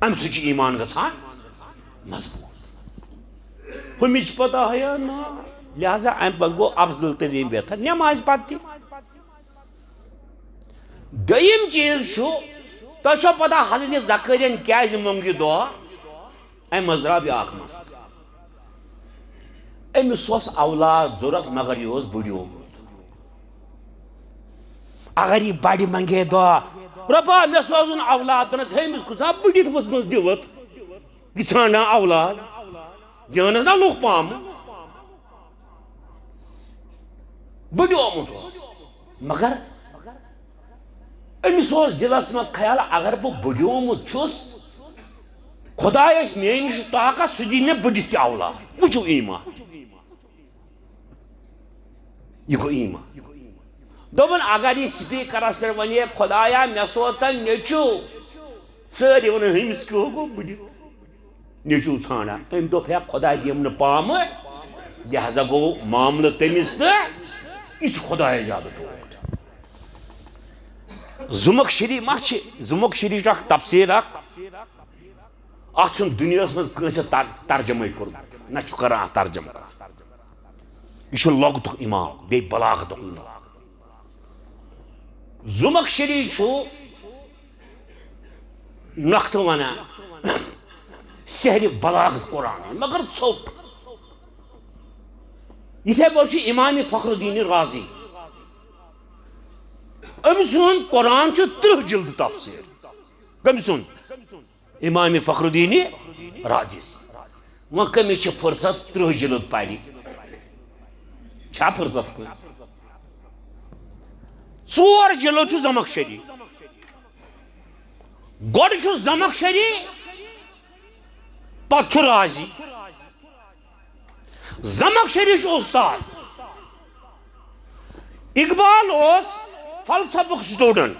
امہِ سۭتۍ چھُ ایمان گژھان مضبوٗط۔ ہُمِچ پتہ ہیا نا، لہذا امہِ پتہٕ گوٚو افضل تریٖن بہتر نمازِ پتہٕ تہِ۔ دوٚیِم چیٖز چھُ، تۄہہِ چھو پتہ حضرت زکرین کیازِ مونٛگ یہِ دعا؟ امہِ منٛز درٛاو بیٛاکھ مسلہٕ۔ أمِس اوس اولاد ضوٚرتھ، مگر یہِ اوس بُڈیومُت۔ اگر یہِ بڑِ منگے دعا، رۄبا، مےٚ سوزُن اولاد، دوٚپنس، ہے، أمِس کۭژاہ بُڈِتھ ؤژھمٕژ دِوتھ، یہِ ژھانڈان اولاد، دِہنس نا لُکھ پامہٕ۔ بُڈیومُت اوس۔ مگر أمِس اوس دِلس منٛز خیال، اگر بہٕ بُڈیومُت چھُس، خۄدایس میٲنۍ نِش چھُ طاقت، سُہ دِیہِ مےٚ بُڈِتھ تہِ اولاد۔ وٕچھِو ایمان۔ یہِ گوٚو ایمان۔ دوٚپُن، اگر یہِ سپیکرس پٮ۪ٹھ ونے، خۄدایا، مےٚ سوز تہٕ نیٚچو، سٲری ونن، ہُمِس کیٛاہ گوٚو بُڈِتھ؟ نیٚچو ژھانڈان۔ أمۍ دوٚپ، ہے، خۄداے دِیم نہٕ پامہٕ، لہذا گوٚو معاملہٕ تٔمِس تہٕ یہِ چھُ خۄدایَس زیادٕ ٹوٹھ۔ زُمخشری ما چھِ؟ زُمخشری چھُ اکھ تفسیٖر اکھ، اتھ چھُنہٕ دُنیاہَس منٛز کٲنٛسہِ تر-، ترجمے کوٚرمُت، نہ چھُ کران اتھ ترجمہٕ کانٛہہ۔ یہِ چھُ لۄکٹُک امام، بیٚیہِ بلاغتُک امام۔ زُمخشری چھُ نۄختہٕ ونان، سحرِ بلاغت قرآن، مگر ژھوٚٹ۔ یِتھے پٲٹھۍ چھُ امام فخر الدین رازی، أمۍ سُنٛد قرآن چھُ ترٕٛہ جلد تفسیٖر۔ کٔمۍ سُنٛد؟ امام فخر الدین رازی سُنٛد۔ وۄنۍ کٔمِس چھِ فرصت ترٕٛہ جلد پرِ؟ چھا فرصت کٲنٛسہِ؟ ژور جلد چھُ زمخشری۔ گۄڈٕ چھُ زمخشری، پتہٕ چھُ رازی۔ زمخشری چھُ استاد۔ اقبال اوس فلسفک سٹوڈنٹ۔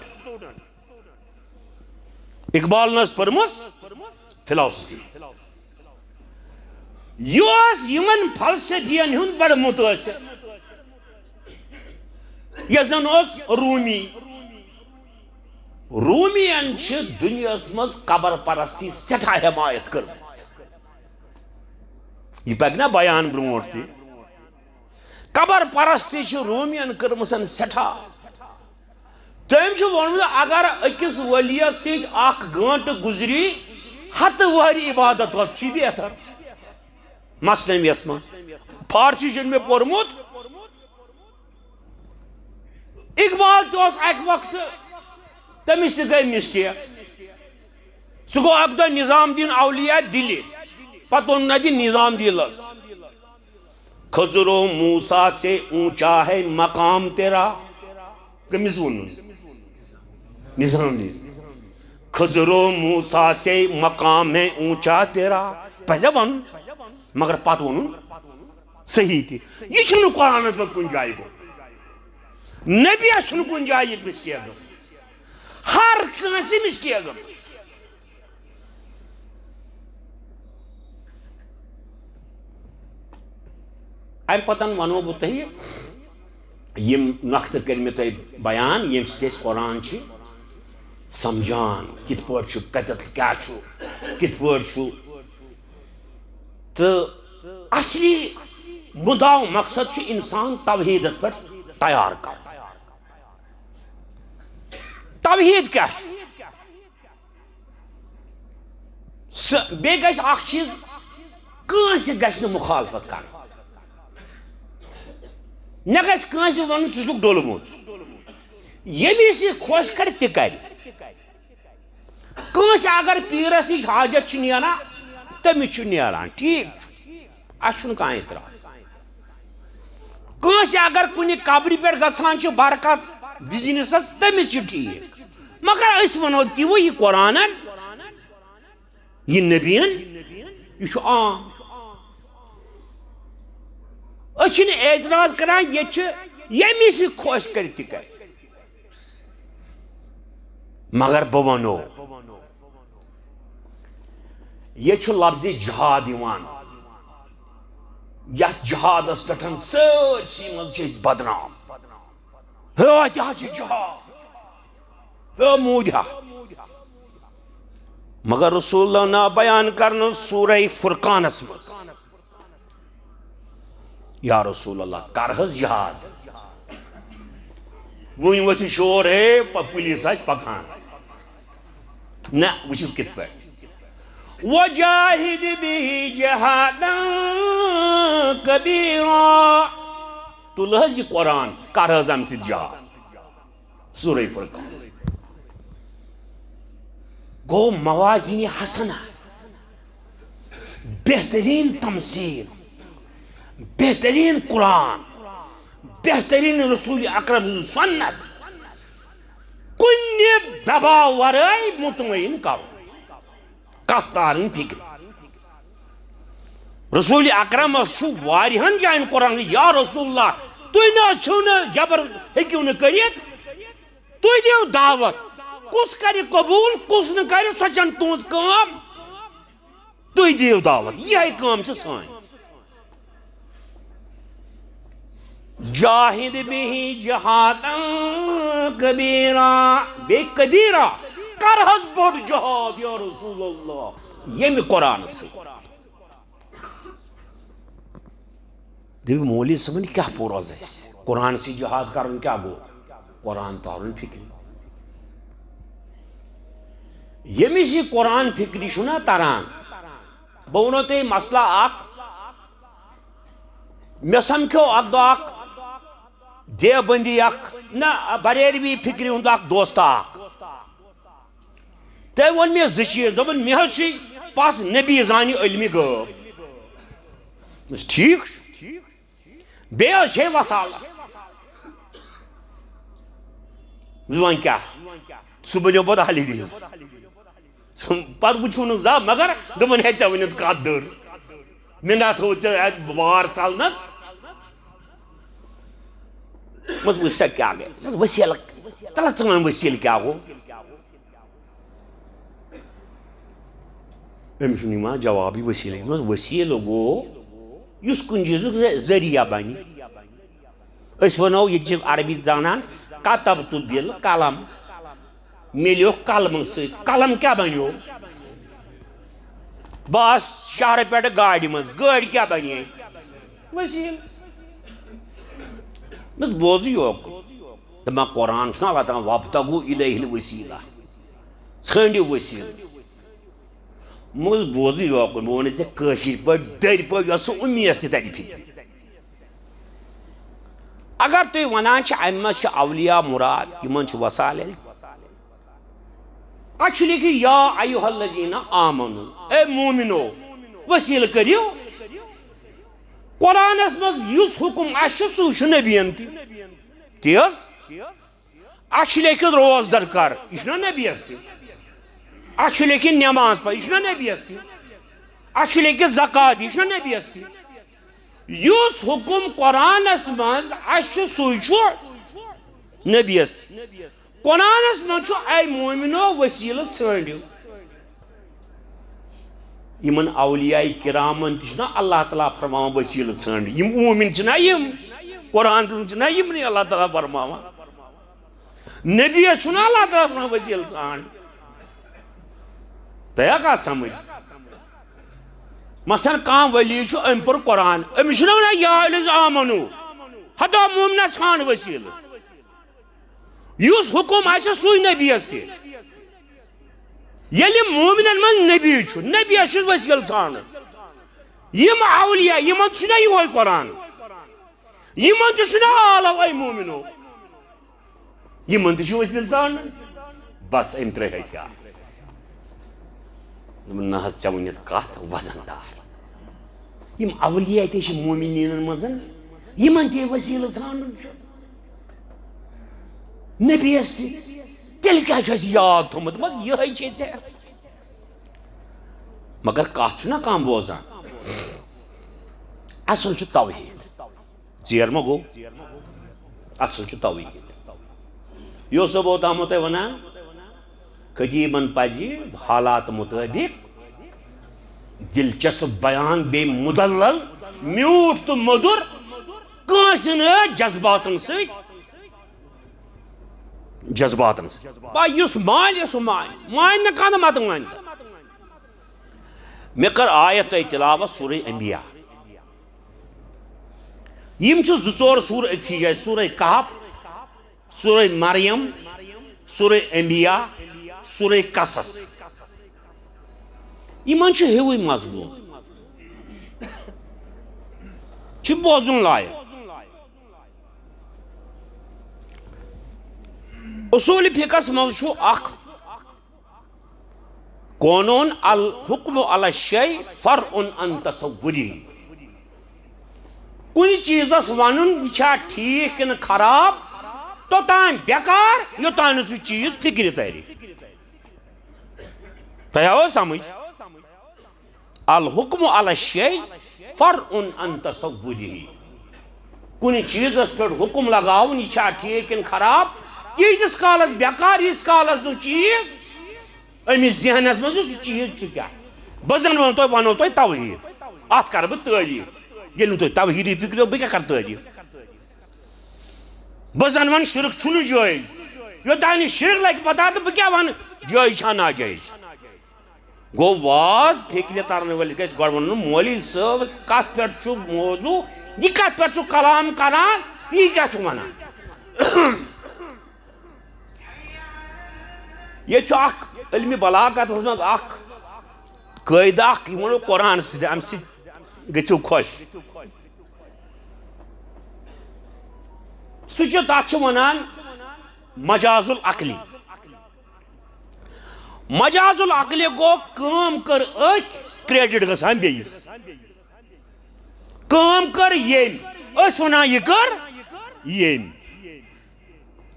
اقبالن ٲس پٔرمٕژ فلاسفی۔ یہِ اوس یِمن فلسفین ہُنٛد بڑٕ متٲثر، یتھ زن اوس رومی۔ رومین چھِ دُنیاہس منٛز قبر پرستی سٮ۪ٹھاہ حمایت کٔرمٕژ۔ یہِ پکہِ نا بیان برونٛٹھ تہِ۔ قبر پرستی چھِ رومین کٔرمٕژ سٮ۪ٹھاہ۔ تٔمۍ چھُ ووٚنمُت، اگر أکِس ؤلِیَس سۭتۍ اکھ گٲنٛٹہٕ گُزری، ہتہٕ وہرِ عبادت، تَتھ چھُ بہتر۔ مثنویَس منٛز، فارسی چھُنہٕ مےٚ پوٚرمُت۔ اقبال تہِ اوس اکہِ وقتہٕ، تٔمِس تہِ گٔے مسٹیک۔ سُہ گوٚو اکہِ دۄہ نظام الدین اولیاء دِلہِ، پتہٕ ووٚن نبی نظام الدینس، خضر و موسیٰ سے اونچا ہے مقام تیرا۔ کٔمِس ووٚنُن؟ نظام الدین۔ خضر و موسیٰ سے مقام ہے اونچا تیرا۔ پزے ووٚن، مگر پتہٕ ووٚنُن صحیح تہِ۔ یہِ چھُنہٕ قرآنس منٛز کُنہِ جایہِ گوٚمُت۔ نبیَس چھُنہٕ کُنہِ جایہِ یہِ مسٹیک گٔمٕژ۔ ہر کٲنٛسہِ مسٹیک گٔمٕژ۔ امہِ پتن ونو بہٕ تۄہہِ، یِم نۄقطہٕ کٔرۍ مےٚ تۄہہِ بیان، ییٚمہِ سۭتۍ أسۍ قرآن چھِ سمجھان، کِتھ پٲٹھۍ چھُ، کتٮ۪تھ کیٛاہ چھُ، کِتھ پٲٹھۍ چھُ۔ تہٕ اصلی مُدعا و مقصد چھُ انسان توحیٖدس پٮ۪ٹھ تیار کرُن۔ توحیٖد کیٛاہ چھُ؟ سُہ، بیٚیہِ گژھِ اکھ چیٖز، کٲنٛسہِ گژھِ نہٕ مُخالفت کرٕنۍ۔ مےٚ گژھِ کٲنٛسہِ وَنُن، "ژٕ چھُکھ ڈوٚلمُت۔" ییٚمِس یہِ خۄش کرِ، تہِ کرِ۔ کٲنٛسہِ اگر پیٖرس نِش حاجت چھُ نیران، تٔمِس چھُ نیران، ٹھیٖک چھُ، اَسہِ چھُنہٕ کانٛہہ اعتراض۔ کٲنٛسہِ اگر کُنہِ قبرِ پٮ۪ٹھ گژھان چھِ برکت بزنسس، تٔمِس چھُ ٹھیٖک۔ مگر أسۍ وَنو تِوٕ یہِ قرآنن، یہِ نبین، یہِ چھُ عام۔ أسۍ چھِنہٕ اعتراض کران، ییٚتہِ چھِ ییٚمِس یہِ خۄش کرِ تہِ کرِ۔ مگر بہٕ وَنو، ییٚتہِ چھُ لفظِ جہاد یِوان، یَتھ جہادس پٮ۪ٹھ سٲرسٕے منٛز چھِ أسۍ بدنام۔ ہے، تہِ حظ چھُ جہاد۔ ہے، موٗدۍ ہا۔ مگر رسول اللہ نا بیان کرنہٕ سورہ فرقانس منٛز۔ یا رسول اللہ، کر حظ جہاد۔ وۄنۍ وۄتھِ شور، ہے، پ-، پُلیٖس آسہِ پکان۔ نہ، وٕچھِو کِتھ پٲٹھۍ۔ وجاہد بہ جہادا کبیرا۔ تُل حظ یہِ قرآن، کر حظ اَمہِ سۭتۍ جہاد۔ سورہ فرقان۔ گوٚو موازین حسنہ، بہترین تمثیل، بہترین قرآن، بہترین رسول اکرم سنت، کُنہِ دباو ورٲے مطمئن کرُن، کتھ تارٕنۍ فکرِ۔ رسول اکرمس چھُ واریاہن جاین قرآن، یا رسول اللہ، تُہۍ نہ حظ چھِو نہٕ جبر، ہیٚکِو نہٕ کٔرِتھ، تُہۍ دِیِو دعوت، کُس کرِ قبول، کُس نہٕ کرِ، سۄ چھنہٕ تُہنٛز کٲم، تُہۍ دِیِو دعوت، یِہے کٲم چھِ سٲنۍ۔ جاہد بہ جہادا کبیرا، بیٚیہِ کبیرا، کر حظ بوٚڑ جہاد یا رسول اللہ، ییٚمہِ قرآنہٕ سۭتۍ۔ دٔپِو، مولوی صٲبن کیٛاہ پوٚر از اَسہِ؟ قرآن سۭتۍ جہاد کرُن کیٛاہ گوٚو؟ قرآن تارُن فکرِ۔ ییٚمِس یہِ قرآن فکرِ چھُنہ تران، بہٕ وَنو تۄہہِ مسلہٕ اکھ، مےٚ سمکھیو اکھ دۄہ اکھ دیوبندی اکھ، نہ، بریلوی فکرِ ہُنٛد اکھ دوستہ اکھ۔ تٔمۍ ووٚن مےٚ زٕ چیٖز، دوٚپُن، مےٚ حظ چھُے پَس نبی زانہِ علمِ غٲب۔ بس، ٹھیٖک چھُ۔ بیٚیہِ حظ چھے وسالت۔ بہٕ وَنہٕ کیٛاہ؟ سُہ بَنیو پَتہٕ اہلِ حدیث۔ سُہ پَتہٕ وٕچھُو نہٕ زانٛہہ، مگر دوٚپُن، ہے، ژےٚ ؤنِتھ کَتھ دٔر۔ مےٚ نہ تھوٚو ژےٚ اَتہِ بار ژَلنَس۔ مَس وٕچھ سا کیٛاہ گٔے؟ مَس وسیٖلہٕ، تَلہٕ ژٕ وَن وسیٖلہٕ کیٛاہ گوٚو؟ أمِس چھُنہٕ یِوان جوابٕے وسیٖلہٕ۔ یہِ منٛز وسیٖلہٕ گوٚو یُس کُنہِ چیٖزُک ذٔ-، ذٔریعہ بَنہِ۔ أسۍ وَنو، ییٚتہِ چھِ عربی زانان، کتبت بالقلم، مےٚ لیوٚکھ قلمہٕ سۭتۍ۔ قلم کیٛاہ بَنیو؟ بہٕ آس شہرٕ پٮ۪ٹھٕ گاڑِ منٛز، گٲڑۍ کیٛاہ بَنے؟ وسیٖلہٕ۔ بس بوزٕے یوکُن۔ دَپان، قرآن چھُنہ اللہ تعالیٰ، وابتغوا الیہ الوسیلہ، ژھٲنٛڈِو وسیٖلہٕ۔ مگر بوزٕے یوکُن، بہٕ وَنَے ژےٚ کٲشِر پٲٹھۍ، دٔرۍ پٲٹھۍ، یۄس سُہ اُمیس تہِ تَتہِ فِکرِ۔ اگر تُہۍ وَنان چھِ، اَمہِ منٛز چھِ اولیاء مُراد، تِمن چھُ وسائل، اَتھ چھُ لیکھِتھ، یا ایھا الذین آمنو، اے مومنو، وسیٖلہٕ کٔرِو۔ قرآنس منٛز یُس حُکُم آسہِ، سُے چھُ نبیَن تہِ۔ تی حظ؟ اَتھ چھُ لیکھِتھ روزدر کر، یہِ چھُنہ نبیَس تہِ۔ اَتھ چھُ لیکھِتھ نٮ۪ماز پَر، یہِ چھُنہ نبیَس تہِ۔ اَتھ چھُ لیکھِتھ زکات، یہِ چھُنہ نبیَس تہِ۔ یُس حُکُم قرآنس منٛز اَسہِ چھُ، سُے چھُ نبیَس تہِ۔ قرآنس منٛز چھُ، اے مومنو، وسیٖلہٕ ژھٲنٛڈِو۔ یِمن اولیاء کرامن تہِ چھُنہ اللہ تعالیٰ فرماوان وسیٖلہٕ ژھٲنٛڈِو۔ یِم مومن چھِنہ یِم، قرآن چھُنہ یِمنٕے اللہ تعالیٰ فرماوان۔ نبیَس چھُنہ اللہ تعالیٰ فرماوان وسیٖلہٕ ژھانٛڈ۔ تۄہہِ آ کتھ سمجھ؟ مثلاً کانٛہہ ولی چھُ، أمۍ پوٚر قرآن، أمِس چھُنہ ونان یا الذین آمنو، ہتا مومنہ ژھانٛڈ وسیٖلہٕ۔ یُس حُکُم آسہِ، سُے نبیَس تہِ۔ ییٚلہِ مومنن منٛز نبی چھُ، نبیَس چھُ وسیٖلہٕ ژھانٛڈُن۔ یِم اولیاء، یِمن تہِ چھُنہ یِہوٚے قرآن؟ یِمن تہِ چھُنہ آلو اے مومنو؟ یِمن تہِ چھُ وسیٖلہٕ ژھانٛڈُن۔ بس، أمۍ ترٛٲے ہتھیار۔ دوٚپُن، نہ حظ، ژےٚ ؤنِتھ کتھ وزن دار۔ یِم اولیاء تہِ چھِ مومنیٖنن منٛز، یِمن تہِ وسیٖلہٕ ژھانٛڈُن چھُ۔ نبیَس تہِ۔ تیٚلہِ کیٛاہ چھُ اَسہِ یاد تھوٚمُت؟ بس یِہوٚے چھے ژےٚ۔ مگر کتھ چھُنہ کانٛہہ بوزان۔ اصل چھُ توحید۔ ژیر ما گوٚو؟ اصل چھُ توحید۔ یہِ اوسُس بہٕ اوتامَتھ تۄہہِ وَنان، خطیبن پزِ حالات مطٲبق دلچسپ بیان، بیٚیہِ مدلل، میوٗٹھ تہٕ مٔدُر، کٲنٛسہِ نہٕ جذباتن سۭتۍ، جذباتن سۭتۍ۔ با، یُس مانہِ، سُہ مانہِ، مانہِ نہٕ کانٛہہ، متہٕ مانہِ۔ مےٚ کٔر آیت تۄہہِ تلاوت سورہ انبیاء۔ یِم چھِ زٕ ژور سورہ أکسٕے جایہِ، سورہ کہف، سورہ مریم، سورہ انبیاء، سورہ قصص۔ یِمن چھُ ہیوٗے مضموٗن۔ چھُ بوزُن لایق۔ اصوٗل فقہس منٛز چھُ اکھ قونوٗن، الحکم علی الشیء فرع عن تصوره۔ کُنہِ چیٖزس ونُن، یہِ چھا ٹھیٖک کِنہٕ خراب، توٚتام بیکار، یوٚتام نہٕ سُہ چیٖز فکرِ ترِ۔ تۄہہِ آوا سمجھ؟ الحکم علی الشیء فرع عن تصوره۔ کُنہِ چیٖزس پٮ۪ٹھ حکم لگاوُن، یہِ چھا ٹھیٖک کِنہٕ خراب، تیٖتِس کالس بیکار، ییٖتِس کالس نہٕ چیٖز أمِس ذہنس منٛز سُہ چیٖز چھُ کیٛاہ۔ بہٕ زن ونہٕ تۄہہِ، ونو تۄہہِ توحید، اتھ کرٕ بہٕ تعریف۔ ییٚلہِ نہٕ تُہۍ توحیدٕے فکرو، بہٕ کیٛاہ کرٕ تعریف؟ بہٕ زن ونہٕ شرک چھُنہٕ جٲیز۔ یوٚتام نہٕ شرک لگہِ پتہ تہٕ بہٕ کیٛاہ ونہٕ، جٲیز چھا ناجٲیز؟ گوٚو، واز فکرِ ترنہٕ وٲلِس گژھِ گۄڈٕ ونُن، مولوی صٲبس کتھ پٮ۪ٹھ چھُ موضوع، یہِ کتھ پٮ۪ٹھ چھُ کلام کران، یہِ کیٛاہ چھُ ونان؟ ییٚتہِ چھُ اکھ علمِ بلاغتس منٛز اکھ قٲعدٕ اکھ، یہِ وَنو قرآن سۭتۍ، اَمہِ سۭتۍ گٔژھِو خۄش۔ سُہ چھُ، تَتھ چھِ وَنان مجاز العقلی۔ مجاز العقلی گوٚو، کٲم کٔر أکۍ، credit گژھان بیٚیِس۔ کٲم کٔر ییٚمۍ، أسۍ وَنان یہِ کٔر ییٚمۍ۔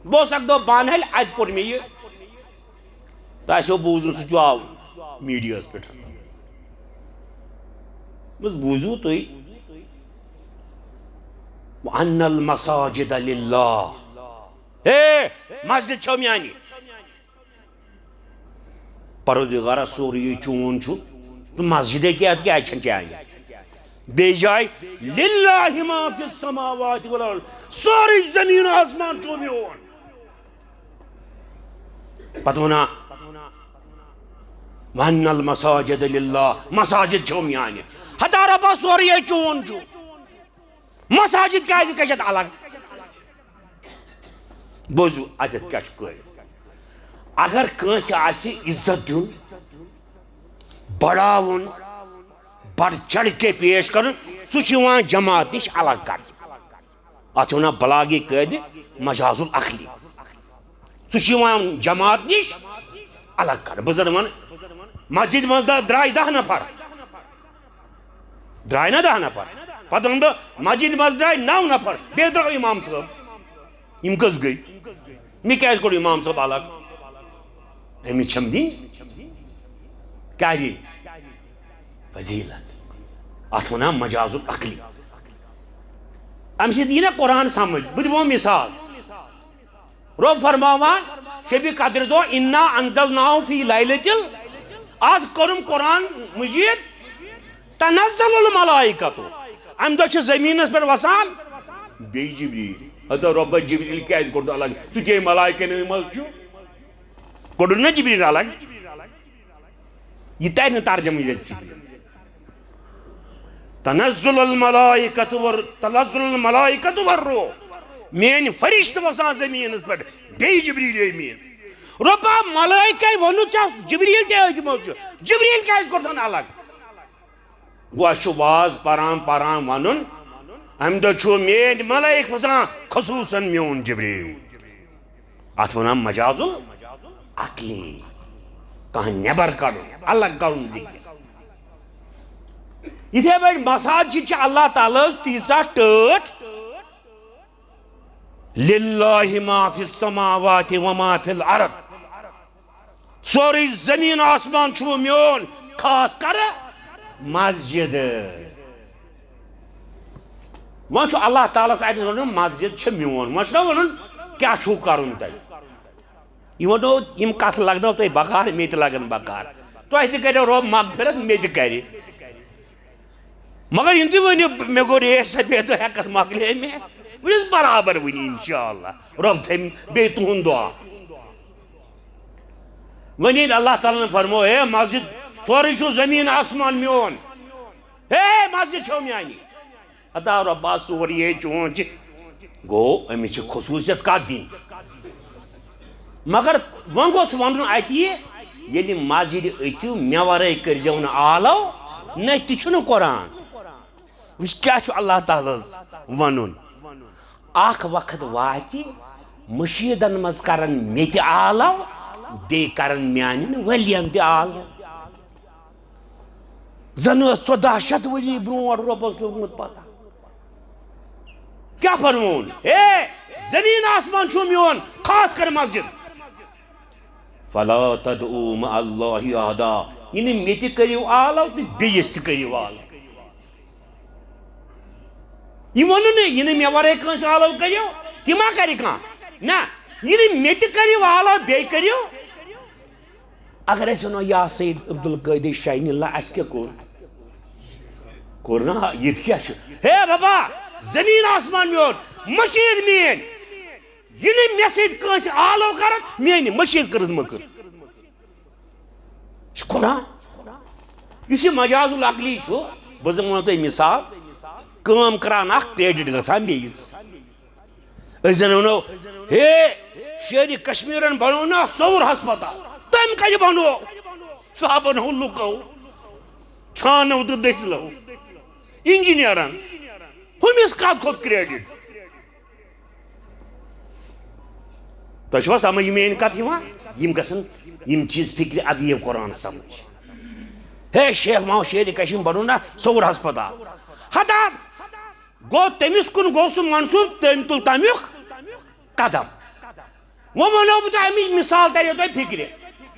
بہٕ اوسُس اَکہِ دۄہ بانہل، اَتہِ پوٚر مےٚ یہِ۔ تۄہہِ آسیو بوٗزمُت، سُہ تہِ آو میٖڈیاہَس پٮ۪ٹھ۔ بس بوٗزِو تُہۍ۔ وَأَنَّ الْمَسَاجِدَ لِلَّهِ۔ ہے، مسجد چھو میانی۔ پروردگارا، سورُے یہِ چون چھُ، تہٕ مسجدے کیٛاہ، اَتھ کیٛازِ چھَنہٕ چانہِ؟ بیٚیہِ جایہِ، لِلَّهِ مَا فِي السَّمَاوَاتِ وَالْأَرْضِ، سورُے زٔمیٖن آسمان چھُ میون۔ پتہٕ وَنان، وَأَنَّ الْمَسَاجِدَ لِلَّهِ، مساجد چھو میانہِ۔ ہتا رۄبا، سورُے یہِ چون چھُ۔ مساجد کیٛازِ کٔشتھ الگ؟ بوٗزِو، اَتٮ۪تھ کیٛاہ چھُ قٲیِل۔ اگر کٲنٛسہِ آسہِ عزت دیُن، بڑاوُن، بڑھ چڑھ کے پیش کرُن، سُہ چھُ یِوان جماعت نِش الگ کرنہٕ۔ اَتھ چھِ وَنان بلاغی قٲعدٕ مجاز العقلی۔ سُہ چھُ یِوان جماعت نِش الگ کرنہٕ۔ بہٕ زَن وَنہٕ، مسجد منٛز دا-، درٛاے دَہ نفر۔ درٛاے نا دَہ نفر؟ پتہٕ وَنہٕ بہٕ، مسجد منٛز درٛاے نَو نفر، بیٚیہِ درٛاو امام صٲب۔ یِم کٔژ گٔے؟ مےٚ کیٛازِ کوٚڑ امام صٲب الگ؟ أمِس چھَم دِنۍ؟ کیٛاہ دِنۍ؟ فضیلت۔ اَتھ وَنان مجاز العقلی۔ اَمہِ سۭتۍ یی نا قرآن سمجھ؟ بہٕ دِمو مثال۔ رۄب فرماوان، شبِ قدرِ دۄہ، اِنَّا اَنزَلْنَاهُ فِي لَيْلَةِ ال-، آز کوٚرُم قرآن مجید، تَنَزَّلُ الْمَلَائِكَةُ، اَمہِ دۄہ چھِ زٔمیٖنَس پٮ۪ٹھ وَسان بیٚیہِ جبریٖل۔ ہتا رۄبَس جبریٖل کیٛازِ کوٚر نہٕ الگ؟ سُہ تہِ ملائکن منٛز چھُ، کوٚڑُن نہ جبریٖل الگ؟ یہِ تَرِ نہٕ ترجمہٕ ییٚتہِ فِکرِ۔ تنزل الملائکۃ ور-، تنزل الملائکۃ والروح۔ میٲنۍ فرشتہٕ وسان زٔمیٖنَس پٮ۪ٹھ، بیٚیہِ جبریل امین۔ رۄبا، ملائکے ووٚنُتھ ژےٚ جبریل تہِ أتھۍ منٛز چھُ، جبریل کیازِ کوٚرتھن الگ؟ گوٚو اَسہِ چھُ واز پران پران وَنُن، اَمہِ دۄہ چھُ میٲنۍ ملائک وسان، خصوصاً میون جبریل۔ اتھ ونان مجاز العقلی، کانٛہہ نٮ۪بر کڑُن، الگ کڑُن ذکر۔ یِتھے پٲٹھۍ مساجد چھِ اللہ تعالیٰ ہس تیٖژاہ ٹٲٹھ، للہ ما فی السماوات و ما فی الارض۔ سورُے زمین آسمان چھُ میون، خاص کر مسجد۔ وۄنۍ چھُ اللہ تعالیٰ ہس اتہِ ونُن، مسجد چھِ میون۔ وۄنۍ چھُنہ ونُن، کیٛاہ چھُو کرُن تۄہہِ؟ یہِ ونو، یِم کتھ لگنو تۄہہِ بکار، مےٚ تہِ لگن بکار۔ تۄہہِ تہِ کرو رۄب مغفرت، مےٚ تہِ کرِ۔ مگر یِم تہِ ؤنِو، مےٚ گوٚو ریش سفید، ہٮ۪کتھ مۄکلے مےٚ۔ ؤنِس برابر ؤنی انشاءاللہ۔ رۄب تھٲوِن بیٚیہِ تُہُنٛد دعا۔ وۄنۍ ییٚلہِ اللہ تعالیٰ ہن فرموو، ہے مسجد، سورُے چھُ زٔمیٖن آسمان میون۔ ہے مسجد چھو میانی۔ ہتا رۄبا، سورُے ہے چون چھِ۔ گوٚو، أمِس چھِ خصوٗصیت کَتھ دِنۍ؟ مگر وۄنۍ گوٚژھ وَنُن اَتہِ یہِ، ییٚلہِ مسجدِ أژِو، مےٚ وَرٲے کٔرۍزیو نہٕ آلو، نہ تہِ چھُنہٕ قرآن۔ وٕچھ، کیٛاہ چھُ اللہ تعالیٰ ہَس وَنُن؟ اَکھ وقت واتہِ، مٔشیٖدَن منٛز کَرَن مےٚ تہِ آلو، بیٚیہِ کَرَن میٛانٮ۪ن ؤلِیَن تہِ آلو۔ زن ٲس ژۄداہ شیٚتھ ؤری برونٹھ رۄبس لوٚگمُت پتہ۔ کیٛاہ فرمووُن؟ ہے، زمین آسمان چھُ میون، خاص کر مسجد۔ فلا تدعوا مع اللہ احدا۔ یہِ نہٕ مےٚ تہِ کٔرِو آلو تہٕ بیٚیِس تہِ کٔرِو آلو۔ یہِ ووٚنُن نہٕ، یہِ نہٕ مےٚ ورٲے کٲنٛسہِ آلو کٔرِو، تہِ ما کرِ کانٛہہ۔ نہ، یہِ نہٕ مےٚ تہِ کٔرِو آلو، بیٚیہِ کٔرِو۔ اگر أسۍ ونو، یا سید عبدالقادر شاہی اللہ، اَسہِ کیٛاہ کوٚر؟ کوٚر نا؟ یہِ تہِ کیٛاہ چھُ؟ ہے بابا، زٔمیٖن آسمان میون، مٔشیٖد میٲنۍ، یہِ نہٕ مےٚ سۭتۍ کٲنٛسہِ آلو کرن، میٲنۍ مٔشیٖد کٔرٕن مٔکٕر۔ یہِ چھُ قرآن۔ یُس یہِ مجاز العقلی چھُ، بہٕ زن ونو تۄہہِ مثال، کٲم کران اکھ، credit گژھان بیٚیِس۔ أسۍ زن ونو، ہے، شیرِ کشمیرن بنوو نا سوٚوُر ہسپتال، تٔمۍ کتہِ بنوو؟ سُہ ہا بنوو لُکو، چھانو تہٕ دٔسلو، انجینئرن۔ ہُمِس کتھ کھوٚت credit؟ تۄہہِ چھُوا سمجھ میٲنۍ کتھ یِوان؟ یِم گژھن، یِم چیٖز فکرِ ادیب قرآن سمجھ۔ ہے، شیخ محمد شیرِ کشمیر بنوو نا سوٚوُر ہسپتال، ہتا گوٚو، تٔمِس کُن گوٚو سُہ منسوٗب، تٔمۍ تُل تَمیُک قدم۔ وۄنۍ وَنو بہٕ تۄہہِ اَمِچ مِثال، تَریو تۄہہِ فِکرِ۔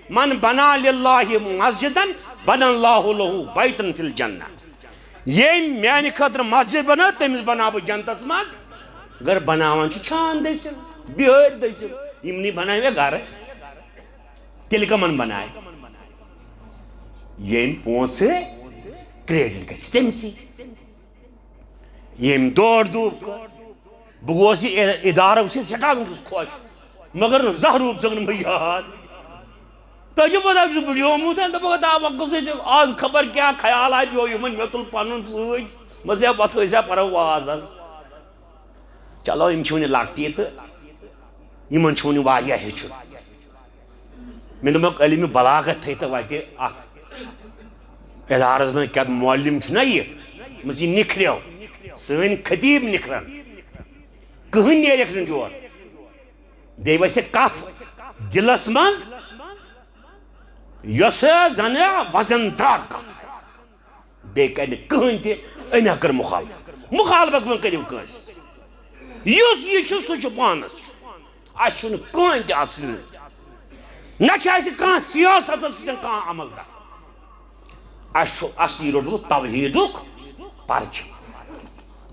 من بنا للہ مسجدا بنى الله له بيتا في الجنة۔ ییٚمۍ میٛانہِ خٲطرٕ مسجد بنٲو، تٔمِس بناو بہٕ جنتَس منٛز گَرٕ۔ بناوان چھِ چھان دٔسِل، بِہٲرۍ دٔسِل، یِمنٕے بناوِ گَرٕ، تیٚلہِ کَمَن بناوِ؟ ییٚمۍ پونٛسہٕ credit گژھِ تٔمسٕے۔ ییٚمۍ دورٕ دوٗپ کٔر، بہٕ گوس یہِ اِ-، ادارٕ وٕچھِتھ سٮ۪ٹھاہ وٕنکیٚس خۄش، مگر زانٛہہ روٗد ژٕ نہٕ مےٚ یاد۔ تۄہہِ چھُ پتہ، بہٕ چھُس بُڈیومُت، دَپان، دَپان، وۄنۍ گوٚژھ ییٚتہِ آز خبر کیٛاہ خیال آے پیوٚو یِمن، مےٚ تُل پنُن سۭتۍ، مےٚ دوٚپ، ہے، وۄتھو أسۍ ہا پرو واز حظ۔ چلو، یِم چھِ وُنہِ لۄکٹی تہٕ یِمن چھُ وُنہِ واریاہ ہیٚچھُن۔ مےٚ دوٚپمَکھ، علمِ بلاغت تھٲیتو وَتہِ اَتھ ادارَس منٛز، کیٛاہ معلم چھُنہ یہِ؟ دوٚپمَس، یہِ نِکھریو، سٲنۍ خطیب نِکھرن، کٕہٕنۍ نیرٮ۪کھ نہٕ جوڑ۔ بیٚیہِ وَسہِ کَتھ دِلَس منٛز، یۄس زَنہٕ وزن دار کَتھ آسہِ۔ بیٚیہِ کَرِ نہٕ کٕہٕنۍ تہِ أمۍ ہا کٔر مُخالفت۔ مُخالفت مہ کٔرِو کٲنٛسہِ۔ یُس یہِ چھُ، سُہ چھُ پانَس چھُ۔ اَسہِ چھُنہٕ کٕہٕنۍ تہِ اَتھ سۭتۍ۔ نہ چھُ اَسہِ کانٛہہ سیاستَس سۭتۍ کانٛہہ عمل کَتھ۔ اَسہِ چھُ اَصلی روٚٹمُت توحیٖدُک پرچہٕ۔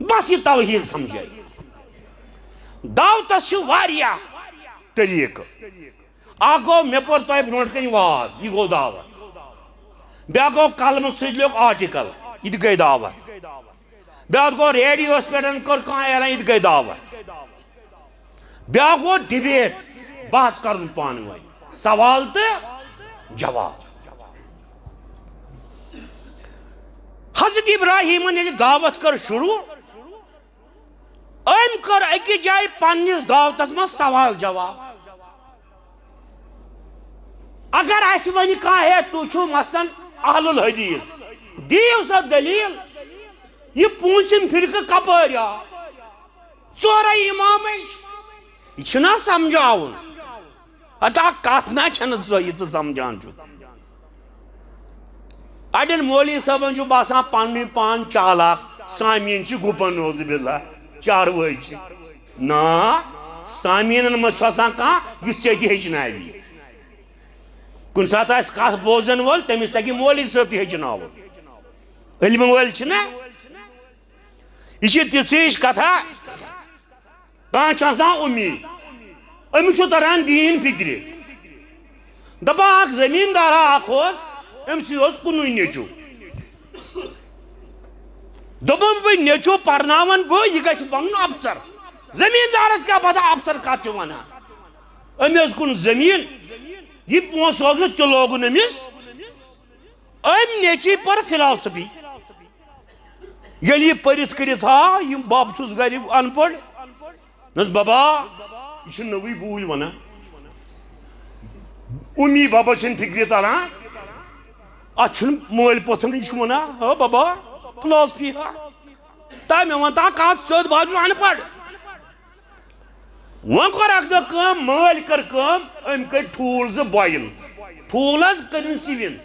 بَس یہِ توحیٖد سَمجھٲیِو۔ دعوتَس چھِ واریاہ طریٖقہٕ۔ اکھ گوٚو، مےٚ پوٚر تۄہہِ برونٛٹھ کنہِ واز، یہِ گوٚو دعوت۔ بیٛاکھ گوٚو، قلمہٕ سۭتۍ لیوٚکھ آرٹیکل، یہِ تہِ گٔے دعوت۔ بیٛاکھ گوٚو، ریڈیوس پٮ۪ٹھ کٔر کانٛہہ اعلان، یہِ تہِ گٔے دعوت۔ بیٛاکھ گوٚو، ڈبیٹ، بحث کرُن پانہٕ ؤنۍ، سوال تہٕ جواب۔ حضرت ابراہیمن ییٚلہِ دعوت کٔر شروع، أمۍ کٔر أکِس جایہِ پننِس دعوتس منٛز سوال جواب۔ اگر اسہِ ونہِ کانٛہہ، ہے، تُہۍ چھِو مثلاً اہل الحدیث، دِیِو سا دٔلیٖل، یہِ پوٗنٛژِم فرقہٕ کپٲرۍ آو؟ ژورے امامے۔ یہِ چھُنہ سمجھاوُن؟ ہتا کتھ نہ چھنہٕ سۄ، یہِ ژٕ سمجھان چھُکھ۔ اڑٮ۪ن مولوی صٲبن چھُ باسان پننُے پان چالاک، سامعیٖن چھِ گُپن، نعوذ باللہ، چاروٲے چھِ۔ نا، سامعیٖنن منٛز چھُ آسان کانٛہہ یُس ژےٚ تہِ ہیٚچھناوِ۔ کُنہِ ساتہٕ آسہِ کتھ بوزن وول، تٔمِس تگہِ مولوی صٲب تہِ ہیٚچھناوُن۔ علمہٕ وٲلۍ چھِنہ؟ یہِ چھِ تِژھ ہِش کتھا، کانٛہہ چھُ آسان اُمی، أمِس چھُ تران دیٖن فِکرِ۔ دپان، اکھ زمیٖندارا اکھ اوس، أمۍ سٕے اوس کُنُے نیٚچو۔ دوٚپُن، بہٕ نیٚچو پرناون بہٕ، یہِ گژھِ بنُن افسر۔ زمیٖندارس کیٛاہ پتہ افسر کتھ چھِ ونان۔ أمۍ اوس کُن زمیٖن، یہِ پونٛسہٕ اوس نہٕ تہِ لوگُن أمِس۔ أمۍ نیٚچی پٔر فلاسفی۔ ییٚلہِ یہِ پٔرِتھ کٔرِتھ آو، یِم بب چھُس گرِ ان پڑھ۔ نہ حظ ببا، یہِ چھُ نٔوٕے بوٗلۍ ونان۔ اُمی ببس چھَنہٕ فِکرِ تران۔ اتھ چھُنہٕ مٲلۍ پوتھن، یہِ چھُ ونان، ہا ببا، فلاسفی ہا۔ تا مےٚ ون تا کتھ سیوٚد، بہٕ حظ چھُس ان پڑھ۔ وۄنۍ کوٚر اکھ دۄہ کٲم، مٲلۍ کٔر کٲم، أمۍ کٔرۍ ٹھوٗل زٕ boil۔ ٹھوٗل حظ کٔرِن سِوِن،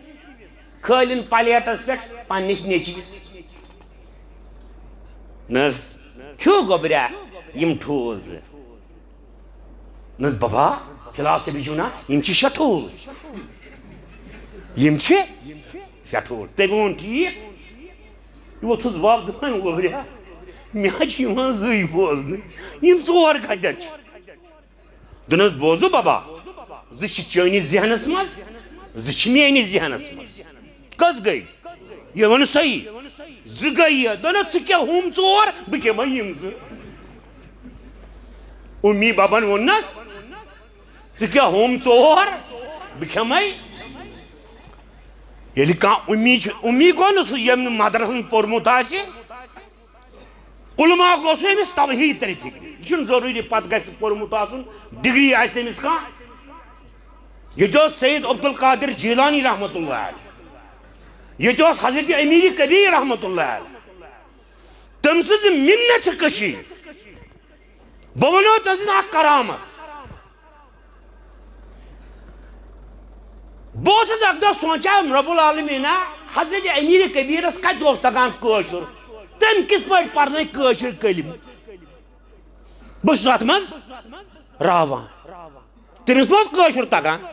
کھٲلِن پلیٹس پٮ۪ٹھ پننِس نیٚچوِس۔ نہ حظ، کھیو گوٚبریا یِم ٹھوٗل زٕ۔ نہ حظ ببا، فلاسفی چھُو نا، یِم چھِ شےٚ ٹھوٗل۔ یِم چھِ شےٚ ٹھوٗل۔ تٔمۍ ووٚن، ٹھیٖک۔ یہِ ووٚتھُس وۄپھ، دوٚپُن، وۄپھریا، مےٚ حظ چھِ یِوان زٕے بوزنہٕ، یِم ژور کتٮ۪تھ چھِ؟ دوٚپنس، بوزو ببا، زٕ چھِ چٲنِس ذہنس منٛز، زٕ چھِ میٲنِس ذہنس منٛز۔ کٔژ گٔے؟ یہِ ووٚن صحیح۔ زٕ گٔے۔ یہِ دوٚپنس، ژٕ کیٛاہ ہُم ژور، بہٕ کھٮ۪مے یِم زٕ۔ اُمی ببن ووٚننس، ژٕ کیٛاہ ہُم ژور، بہٕ کھٮ۪مے۔ ییٚلہِ کانٛہہ اُمی چھُ، اُمی گوٚو نہٕ سُہ، ییٚمۍ نہٕ مدرسن پوٚرمُت آسہِ۔ علماء گوٚژھ أمِس توحیٖد ترِ فِکرِ۔ یہِ چھُنہٕ ضروٗری پتہٕ گژھِ پوٚرمُت آسُن، ڈگری آسہِ تٔمِس کانٛہہ۔ ییٚتہِ اوس سید عبدالقادر جیلانی رحمتہ اللہ علیہ، ییٚتہِ اوس حضرت امیر کبیر رحمتہ اللہ علیہ۔ تٔمۍ سٕنٛز منت چھِ کٔشیٖرِ۔ بہٕ وَنو تٔمۍ سٕنٛز اکھ کرامت۔ بہٕ اوسُس اکہِ دۄہ سونٛچان، رب العالمیٖنا، حضرت امیر کبیرس کتہِ اوس تگان کٲشُر؟ تٔمۍ کِتھ پٲٹھۍ پرنٲے کٲشِر کلمہٕ؟ بہٕ چھُس اتھ منٛز راوان۔ تٔمِس ما اوس کٲشُر تگان؟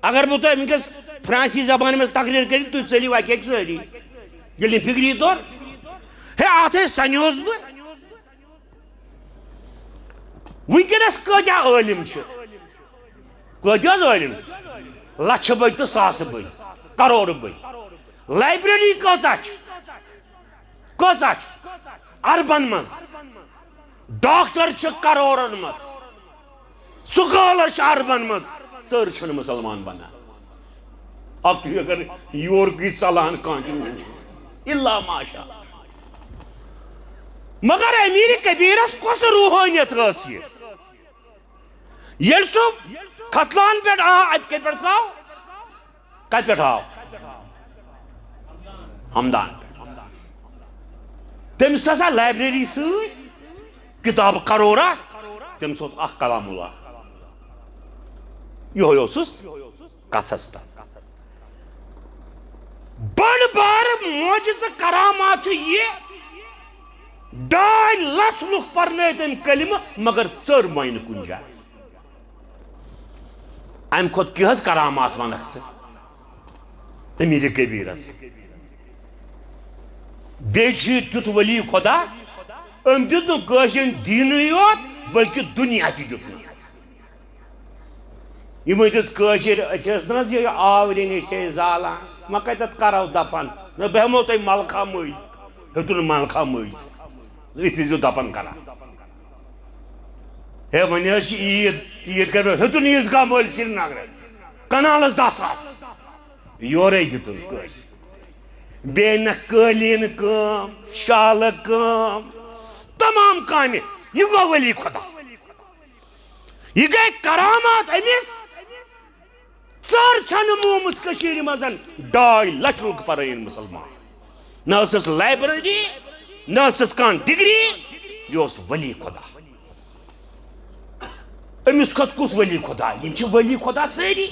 اگر بہٕ تۄہہِ وٕنکیٚس فرانسی زبانہِ منٛز تقریر کٔرِتھ، تُہۍ ژٔلِو اکہِ اکہِ سٲری۔ ییٚلہِ نہٕ فِکری توٚر، ہے، اتھ ہے سنیوس بہٕ۔ وٕنکیٚنس کۭتیاہ عٲلِم چھِ؟ کۭتیاہ حظ عٲلِم؟ لچھِ بٔدۍ تہٕ ساسہٕ بٔدۍ، کرورٕ بٔدۍ۔ لایبریری کۭژاہ چھِ؟ کۭژاہ چھِ؟ اربن منٛز۔ ڈاکٹر چھِ کرورن منٛز۔ سکالر چھِ اربن منٛز۔ ژٔر چھَنہٕ مُسلمان بنان۔ اب تُہۍ اگر یورکُے ژلان کانٛہہ تہِ، الا ماشاء اللہ۔ مگر امیر کبیرس کۄس روحٲنیت ٲس یہِ؟ ییٚلہِ سُہ ختلان پٮ۪ٹھ آو، اتہِ کتہِ پٮ۪ٹھ آو؟ کتہِ پٮ۪ٹھ آو؟ ہمدان پٮ۪ٹھ۔ تٔمِس ہسا لایبریری سۭتۍ کتاب کرورا، تٔمِس اوس اکھ کلام اللہ۔ یِہوٚے اوسُس کتھس تل۔ بٔڑ بار معجزٕ کرامات چھُ یہِ، ڈاے لچھ لُکھ پرنٲے تٔمۍ کلمہٕ، مگر ژٔر مۄنہِ نہٕ کُنہِ جایہِ۔ امہِ کھۄتہٕ کیٛاہ حظ کرامات ونکھ ژٕ امیر کبیرس؟ بیٚیہِ چھُ یہِ تیُتھ ولی خدا، أمۍ دیُت نہٕ کٲشرٮ۪ن دیٖنٕے یوت، بلکہِ دُنیا تہِ دیُتنَس۔ یِم ٲسۍ أسۍ کٲشِرۍ، أسۍ ٲسۍ نہٕ حظ یہِ آورٮ۪ن، أسۍ ٲسۍ زالان، وۄنۍ کَتٮ۪تھ کَرو دَفن؟ نہ، بہٕ ہٮ۪مو تۄہہِ مَلکھا مٔلۍ۔ ہیوٚتُن مَلکھا مٔلۍ۔ أتھۍ ٲسۍزیو دَفن کَران۔ ہے، وۄنۍ حظ چھِ عیٖد، عیٖد کَرِ، ہیوٚتُن عیٖدگاہ مٔلۍ سرینگرٕ۔ کَنالَس دَہ ساس۔ یورَے دیُتُن کٲشِر۔ بیٚیہِ نہ قٲلیٖن کٲم، شالہٕ کٲم، تمام کامہِ۔ یہِ گوٚو ؤلی خۄدا۔ یہِ گٔے کرامات أمِس۔ ژٔر چھَنہٕ مومٕژ کٔشیٖرِ منٛز۔ ڈاے لَچھ لُکھ پَرٲیِن مُسلمان۔ نہ ٲسٕس لایبریری، نہ ٲسٕس کانٛہہ ڈگری۔ یہِ اوس ولی خۄدا۔ أمِس کھۄتہٕ کُس ولی خۄدا؟ یِم چھِ ولی خۄدا سٲری۔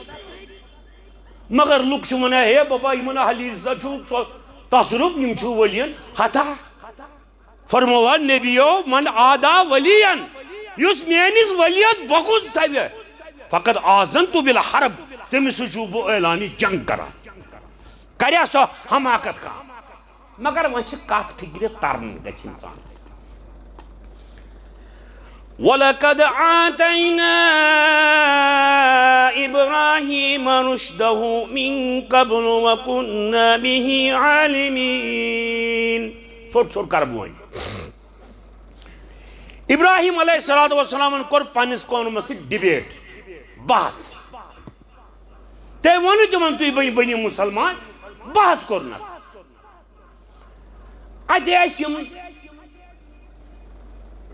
مگر لُکھ چھِ وَنان، ہے بابا، یِمَن اہل عزت چھُ سُہ تصرف، یِم چھِ ؤلیَن ہتا۔ فرمووان نبیو، من عادی ولین یُس میٲنِس ؤلیَس بغض تھاوِ، فقد آذنت بالحرب، تٔمِس سۭتۍ چھُس بہٕ اعلانِ جنگ کران۔ کریا سۄ حماقت کانٛہہ؟ مگر وۄنۍ چھِ کتھ فکرِ تران گژھِ انسانس۔ وَلَقَدْ آتَيْنَا إِبْرَاهِيمَ رُشْدَهُ مِنْ قَبْلُ وَكُنَّا بِهِ عَالِمِينَ۔ ژھوٚٹ ژھوٚٹ کرٕ بہٕ وۄنۍ۔ ابراہیم علیہ الصلوۃ والسلامن کوٚر پننِس قومس سۭتۍ ڈبیٹ، بحث۔ تٔمۍ ووٚن نہٕ تِمن، "تُہۍ بٔنِو، بٔنِو مسلمان"، بحث کوٚرنکھ۔ اَتہِ ٲسۍ یِم،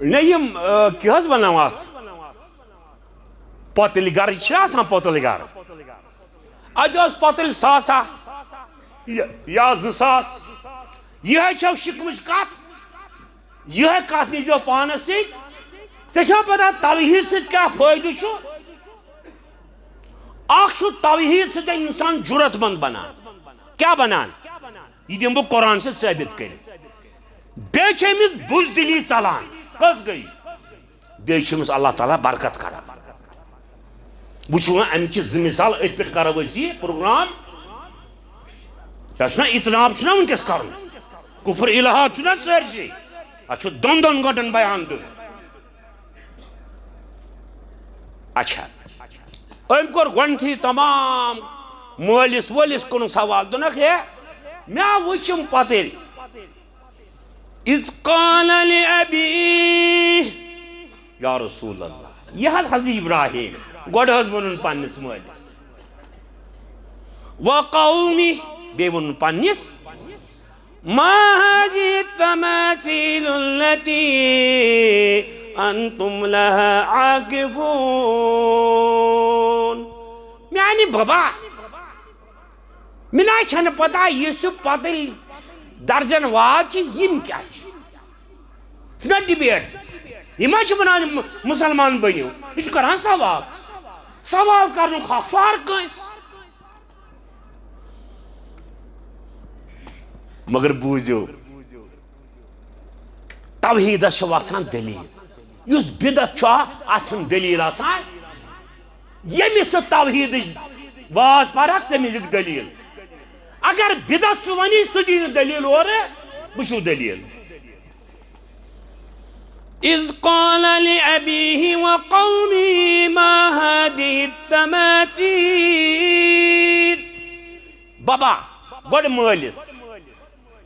نہ یِم، آ، کیٛاہ حظ وَنان اَتھ؟ پۄتٕلۍ گرٕ چھِ آسان، پۄتٕلۍ گرٕ۔ اَتہِ اوس پۄتٕلۍ ساسا یا، یا زٕ ساس۔ یِہوٚے چھَو شِکمٕچ کَتھ، یِہوٚے کَتھ نیٖزیو پانَس سۭتۍ۔ ژےٚ چھےٚ پَتہ توحیٖد سۭتۍ کیٛاہ فٲیدٕ چھُ؟ اَکھ چھُ توحیٖد سۭتۍ اِنسان جُرت مند بَنان۔ کیٛاہ بَنان؟ یہِ دِمہٕ بہٕ قرآن سۭتۍ ثٲبت کٔرِتھ۔ بیٚیہِ چھِ أمِس بُزدِلی ژَلان۔ کٔژ گٔے؟ بیٚیہِ چھِ أمِس اللہ تعالیٰ برکت کران۔ وٕچھِو وۄنۍ اَمہِ چہِ زٕ مثال، أتھۍ پٮ۪ٹھ کرو أسۍ یہِ پروگرام۔ یہِ چھُنہ اطناب چھُنہ وٕنکیٚس کرُن، کفر الحاد چھُنہ سٲرسٕے۔ اَتھ چھُ دۄن دۄن گٲنٛٹن بیان دیُن۔ اچھا، أمۍ کوٚر گۄڈٕنیتھٕے تمام مٲلِس وٲلِس کُن سوال، دوٚپنکھ، "ہے، مےٚ وٕچھ یِم پۄتٕلۍ۔" اذ قال لأبیہ، یا رسول اللہ، یہِ حظ حضرت ابراہیم، گۄڈٕ حظ ووٚنُن پننِس مٲلِس۔ وقومہ، بیٚیہِ ووٚنُن پننِس، ما هذه التماثیل التي انتم لها عاکفون۔ میانہِ بابا، مےٚ نہ چھنہٕ پتہ یُس یہِ پۄتٕلۍ درجن واد چھِ، یِم کیٛاہ چھِ؟ چھُنہ ڈبیٹ؟ یہِ ما چھِ ونان م-، مسلمان بٔنِو؟ یہِ چھُ کران سوال۔ سوال کرنُک حق چھُ ہر کٲنٛسہِ۔ مگر بوٗزِو، توحیٖدس چھِ وسان دٔلیٖل۔ یُس بدعت چھُ، اتھ چھنہٕ دٔلیٖل آسان۔ ییٚمِس ژٕ توحیٖدٕچ واز پرکھ، تٔمِس دِکھ دٔلیٖل۔ اگر بدعت سُہ ونی، سُہ دِیہِ نہٕ دٔلیٖل اورٕ، وٕچھِو دٔلیٖل۔ اذ قال لأبیہ وقومہ ما هذه التماثیل۔ بابا، گۄڈٕ مٲلِس،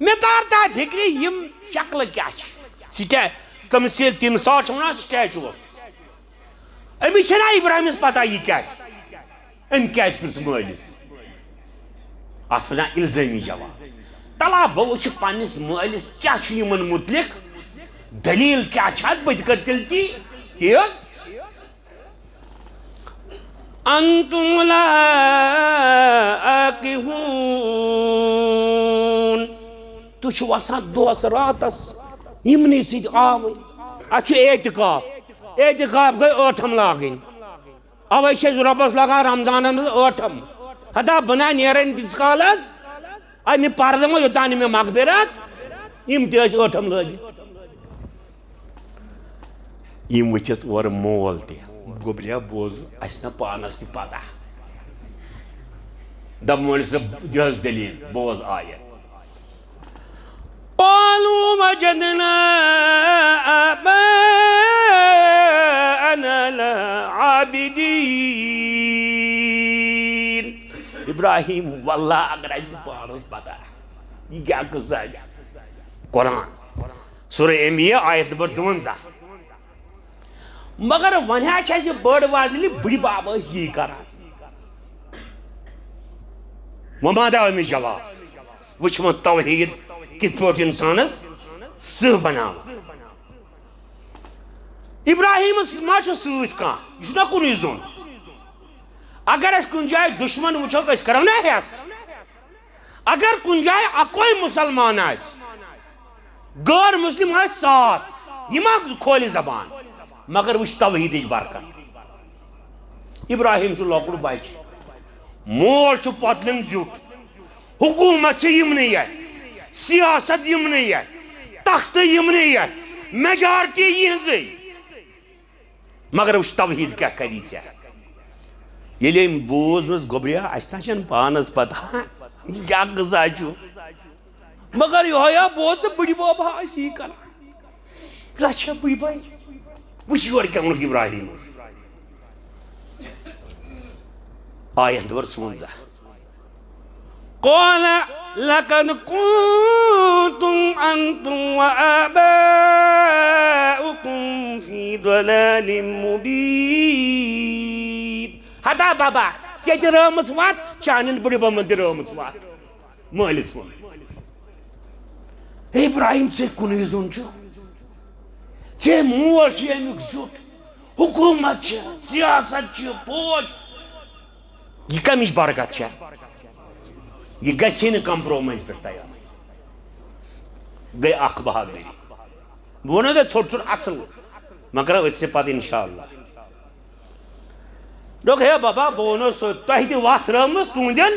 مےٚ تار تا فکرِ، یِم شکلہٕ کیٛاہ چھِ؟ سٹے-، تِم سا-، تِم سا چھِ وَنان سٹیچوٗوَس۔ أمِس چھَنا ابراہیمس پتہ یہِ کیٛاہ چھُ؟ أمۍ کیٛازِ پرٛژھ مٲلِس؟ اَتھ وَنان الزٲمی جواب۔ تلا بہٕ وٕچھِ پننِس مٲلِس کیٛاہ چھُ یِمن مُتعلق، دٔلیٖل کیٛاہ چھِ اَتھ، بہٕ تہِ کَرٕ تیٚلہِ تی تیز۔ انتم لها عاکفون۔ تُہۍ چھِو آسان دۄہس راتس یِمنٕے سۭتۍ آوٕرۍ۔ اَتھ چھُ اعتکاف۔ اعتکاف گٔے ٲٹھم لاگٕنۍ۔ اَوَے چھِ أسۍ رۄبس لاگان رمضانس منٛز ٲٹھم۔ ہتا بہٕ نہ نیرن تیٖتِس کالس، اَمہِ پردٕ منٛز یوٚتام نہٕ مےٚ مغفرت، یِم تہِ ٲسۍ ٲٹھم لٲگِتھ۔ یِم ؤتھِس اورٕ مول تہِ۔ گوٚبریا بوز، اَسہِ نہ پانس تہِ پتہ۔ دَپ مٲلِس، دِ حظ دٔلیٖل، بوز آیت۔ قالوا وجدنا آباءنا لها عابدين۔ ابراہیم، واللہ اگر اَسہِ تہِ پانس پتہ، یہِ کیٛاہ قصہ چھُ؟ قرآن۔ سورہ انبیاء، آیت نمبر دُوَنزاہ۔ مگر وۄنۍ حظ چھِ اَسہِ بٔڑ وَزنہِ بٕڈِ بَب ٲسۍ یی کران۔ وۄنۍ ما درٛاو أمِس جواب؟ وٕچھ وۄنۍ توحیٖد کِتھ پٲٹھۍ اِنسانَس سٕہہ بناوان۔ ابراہیٖمَس ما چھُ سۭتۍ کانٛہہ؟ یہِ چھُنہ کُنُے زوٚن۔ اگر اَسہِ کُنہِ جایہِ دُشمَن وٕچھو، أسۍ کرو نہ ہٮ۪س۔ اگر کُنہِ جایہِ اَکوے مُسلمان آسہِ، غٲر مُسلِم آسہِ ساس، یہِ ما کھولہِ زبان؟ مگر وٕچھ توحیٖدٕچ برکت۔ ابراہیٖم چھُ لۄکُٹ بچہٕ، مول چھُ پۄتلٮ۪ن زیُٹھ، حکوٗمت چھِ یِمنٕے اَتھِ، سیاست یِمنٕے اَتھِ، تختہٕ یِمنٕے اَتھِ، majority یِہنٛزٕے۔ مگر وٕچھ توحیٖد کیٛاہ کَری ژےٚ۔ ییٚلہِ أمۍ بوٗز، دوٚپُس، "گوٚبریا، اَسہِ نہ چھَنہٕ پانَس پَتہ یہِ کیٛاہ غذا چھُ، مگر یِہوٚے ہا بوز ژٕ بٕڈِ بَب ہا آسہِ یی کَران۔" لَچھِ بٕے بَے۔ وٕچھ یورٕ کیٛاہ ووٚنُکھ ابراہیٖمَس۔ آیت نمبر ژُوَنٛزاہ۔ قال لقد كنتم أنتم وآباؤكم في ضلال مبين۔ ہتا بابا، ژےٚ تہِ رٲومٕژ وَتھ، چانٮ۪ن بٕڈِبَبَن تہِ رٲومٕژ وَتھ۔ مٲلِس ووٚن، "ہے ابراہیم، ژےٚ کُنُے زوٚن چھُ، ژےٚ مول چھُ اَمیُک زیُٹھ، حکوٗمت چھِ، سیاست چھِ، فوج، یہِ کَمِچ برکت چھےٚ؟ یہِ گژھِ نہٕ کمپرومایز پٮ۪ٹھ تیار۔" گٔے اکھ بہادری۔ بہٕ وَنو تۄہہِ ژھوٚٹ ژھوٚٹ اَصٕل، وۄنۍ کَرو أتھۍ سۭتۍ پَتہٕ اِنشاء اللہ۔ دوٚپُکھ، "ہے بابا، بہٕ وَنو سُہ، تۄہہِ تہِ وَتھ رٲومٕژ، تُہٕنٛدٮ۪ن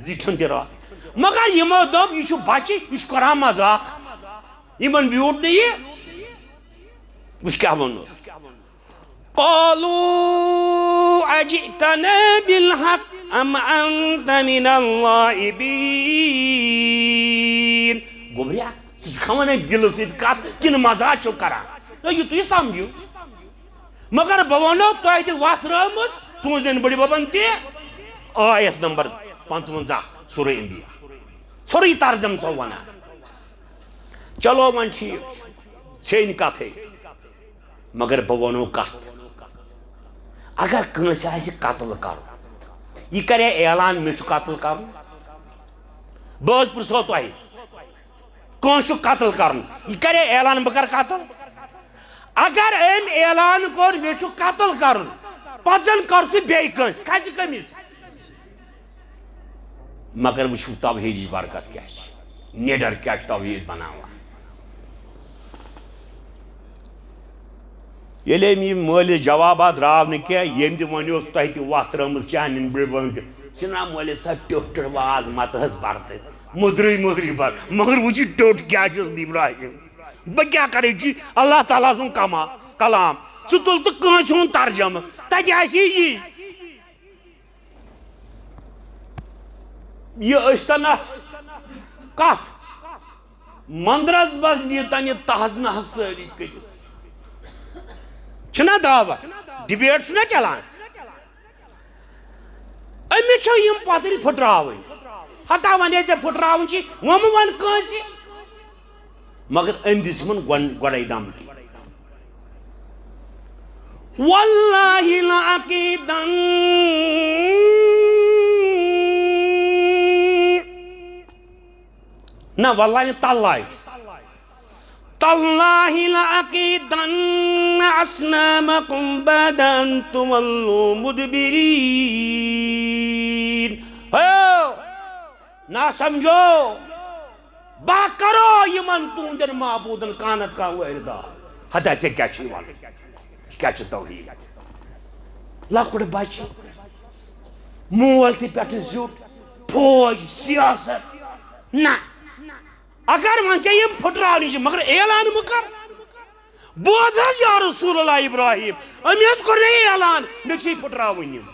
زِٹھٮ۪ن تہِ راتھ۔ مگر یِمو دوٚپ، یہِ چھُ بَچہِ، یہِ چھُ کَران مذاق۔ یِمَن بیوٗٹھ نہٕ یہِ۔" وٕچھ کیٛاہ ووٚنُس۔ قالوا أجئتنا بالحق أم أنت من اللاعبين۔ گوٚبریا، ژٕ چھُکھا وَنان دِلہٕ سۭتۍ کَتھ کِنہٕ مزاق چھُکھ کَران؟ نہ، یہِ تُہۍ سَمجِو۔ مگر بہٕ وَنو تۄہہِ تہِ وَتھ رٲومٕژ، تُہٕنٛزٮ۪ن بٕڈِبَبَن تہِ۔ آیت نمبر پنٛژوَنٛزاہ، سورہ انبیاء۔ ژھوٚرُے ترجمہٕ چھو وَنان۔ چلو وۄنۍ ٹھیٖک چھُ، ژھیٚنۍ کَتھٕے۔ مگر بہٕ وَنو کَتھ۔ اگر کٲنٛسہِ آسہِ قتل کَرُن، یہِ کَرِ اعلان، "مےٚ چھُ قتل کَرُن"؟ بہٕ حظ پرٛژھو تۄہہِ، کٲنٛسہِ چھُ قتل کرُن، یہِ کرے اعلان، "بہٕ کرٕ قتل"؟ اگر أمۍ اعلان کوٚر، "مےٚ چھُ قتل کرُن"، پتہٕ زن کر سُہ بیٚیہِ کٲنٛسہِ، کھسہِ کٔمِس؟ مگر وٕچھِو توحیٖدٕچ برکت کیٛاہ چھِ، نِڈر کیٛاہ چھُ توحیٖد بناوان۔ ییٚلہِ أمۍ یہِ مٲلِس جوابات درٛاو نہٕ کینٛہہ، ییٚمۍ تہِ وۄنۍ اوس تۄہہِ تہِ وَتھ ترٲومٕژ چانٮ۪ن بٕڈِبَبَن تہِ۔ چھِنہ مٲلِس صٲب ٹیوٚٹھ ٹیوٚٹھ واز مَتہٕ حظ بَرتہٕ، مٔدرٕے مٔدرٕے بَر، مگر وٕچھ یہِ ٹیوٚٹھ کیٛاہ چھُس ابراہیم۔ بہٕ کیٛاہ کَرٕ، یہِ چھُ اللہ تعالیٰ سُنٛد کما-، کلام۔ ژٕ تُل تہٕ کٲنٛسہِ ہُنٛد ترجمہٕ، تَتہِ آسہِ یی۔ یہِ ٲسۍتن اَتھ کَتھ مندرس منٛز، نیٖتن یہِ تحظ نحظ سٲری کٔرِتھ۔ چھُنہ دعوت، ڈِبیٹ چھُنہ چلان؟ أمِس چھِ یِم پتٕرۍ پھٕٹراوٕنۍ۔ ہتا وۄنۍ ییٚلہِ ژےٚ پھٕٹراوٕنۍ چھِ، وۄنۍ مہٕ وَن کٲنٛسہِ۔ مگر أمۍ دِژ یِمن گۄن-، گۄڈَے دھمکی۔ واللہ لأکیدن۔ نہ، واللہ نہٕ، تاللہ چھُ۔ تاللہ لأکیدن اصنامکم بعد ان تولوا مدبرین۔ ہو! نہ سمجھو، بہٕ کرو یِمن تُہنٛدٮ۪ن معبوٗدن کانٛہہ نتہٕ کانٛہہ وٲرۍ داد۔ ہتا ژےٚ کیٛاہ چھُے وَنُن؟ یہِ کیٛاہ چھُ توحیٖد؟ لۄکُٹ بچہِ، مول تہِ پٮ۪ٹھٕ زیُٹھ، فوج، سیاست۔ نہ، اگر وۄنۍ ژےٚ یِم پھٕٹراونہِ چھِ، مگر اعلان مہٕ کر۔ بوز حظ یا رسول اللہ ابراہیم، أمۍ حظ کوٚر نہٕ اعلان، مےٚ چھِ یہِ پھٕٹراوٕنۍ یِم۔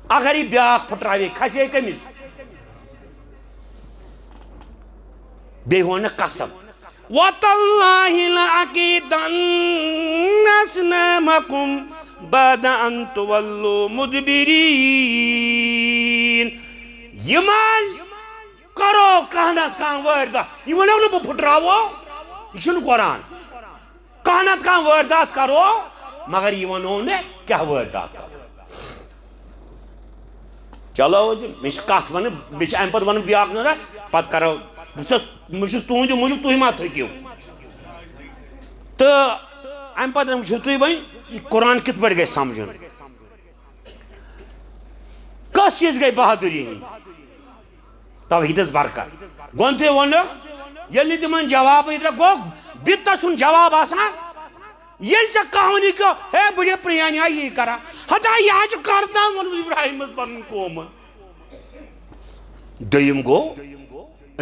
اگر یہِ بیٛاکھ پھٕٹراوے، کھسہِ کٔمِس؟ بیٚیہِ ووٚن نہٕ قسم۔ وتاللہ لأکیدن اصنامکم بعد ان تولوا مدبرین۔ یِمن کرو کانٛہہ نتہٕ کانٛہہ وٲرۍ داد۔ یہِ ونو نہٕ بہٕ پھٕٹراوو، یہِ چھُنہٕ قرآن۔ کانٛہہ نتہٕ کانٛہہ وٲرۍ داد کرو، مگر یہِ ونو نہٕ کیٛاہ وٲرۍ داد کرو۔ چلو جی، مےٚ چھِ کتھ ونٕنۍ، بیٚیہِ چھِ امہِ پتہٕ ونٕنۍ بیٛاکھ نظر، پتہٕ کرو۔ بہٕ چھُس، بہٕ چھُس تُہنٛدِ موٗجوٗب، تُہۍ ما تھٔکِو۔ تہٕ امہِ پتہٕ وٕچھِو تُہۍ وۄنۍ، یہِ قرآن کِتھ پٲٹھۍ گژھِ سمجھُن۔ کس چیٖز گٔے بہادُری ہٕنٛز؟ توحیٖدس برکت۔ گۄڈٕنیتھٕے ووٚنُکھ، ییٚلہِ نہٕ تِمن جوابٕے درٛاو، گوٚو بِتس چھُنہٕ جواب آسان۔ ییٚلہِ ژےٚ کانٛہہ ونہِ کہِ، "ہے، بہٕ دِ پرٛٲنۍ آیہِ یی کران"، ہتا یہِ حظ چھُ کرناوُن ابراہیمس پنُن قومن۔ دوٚیِم گوٚو،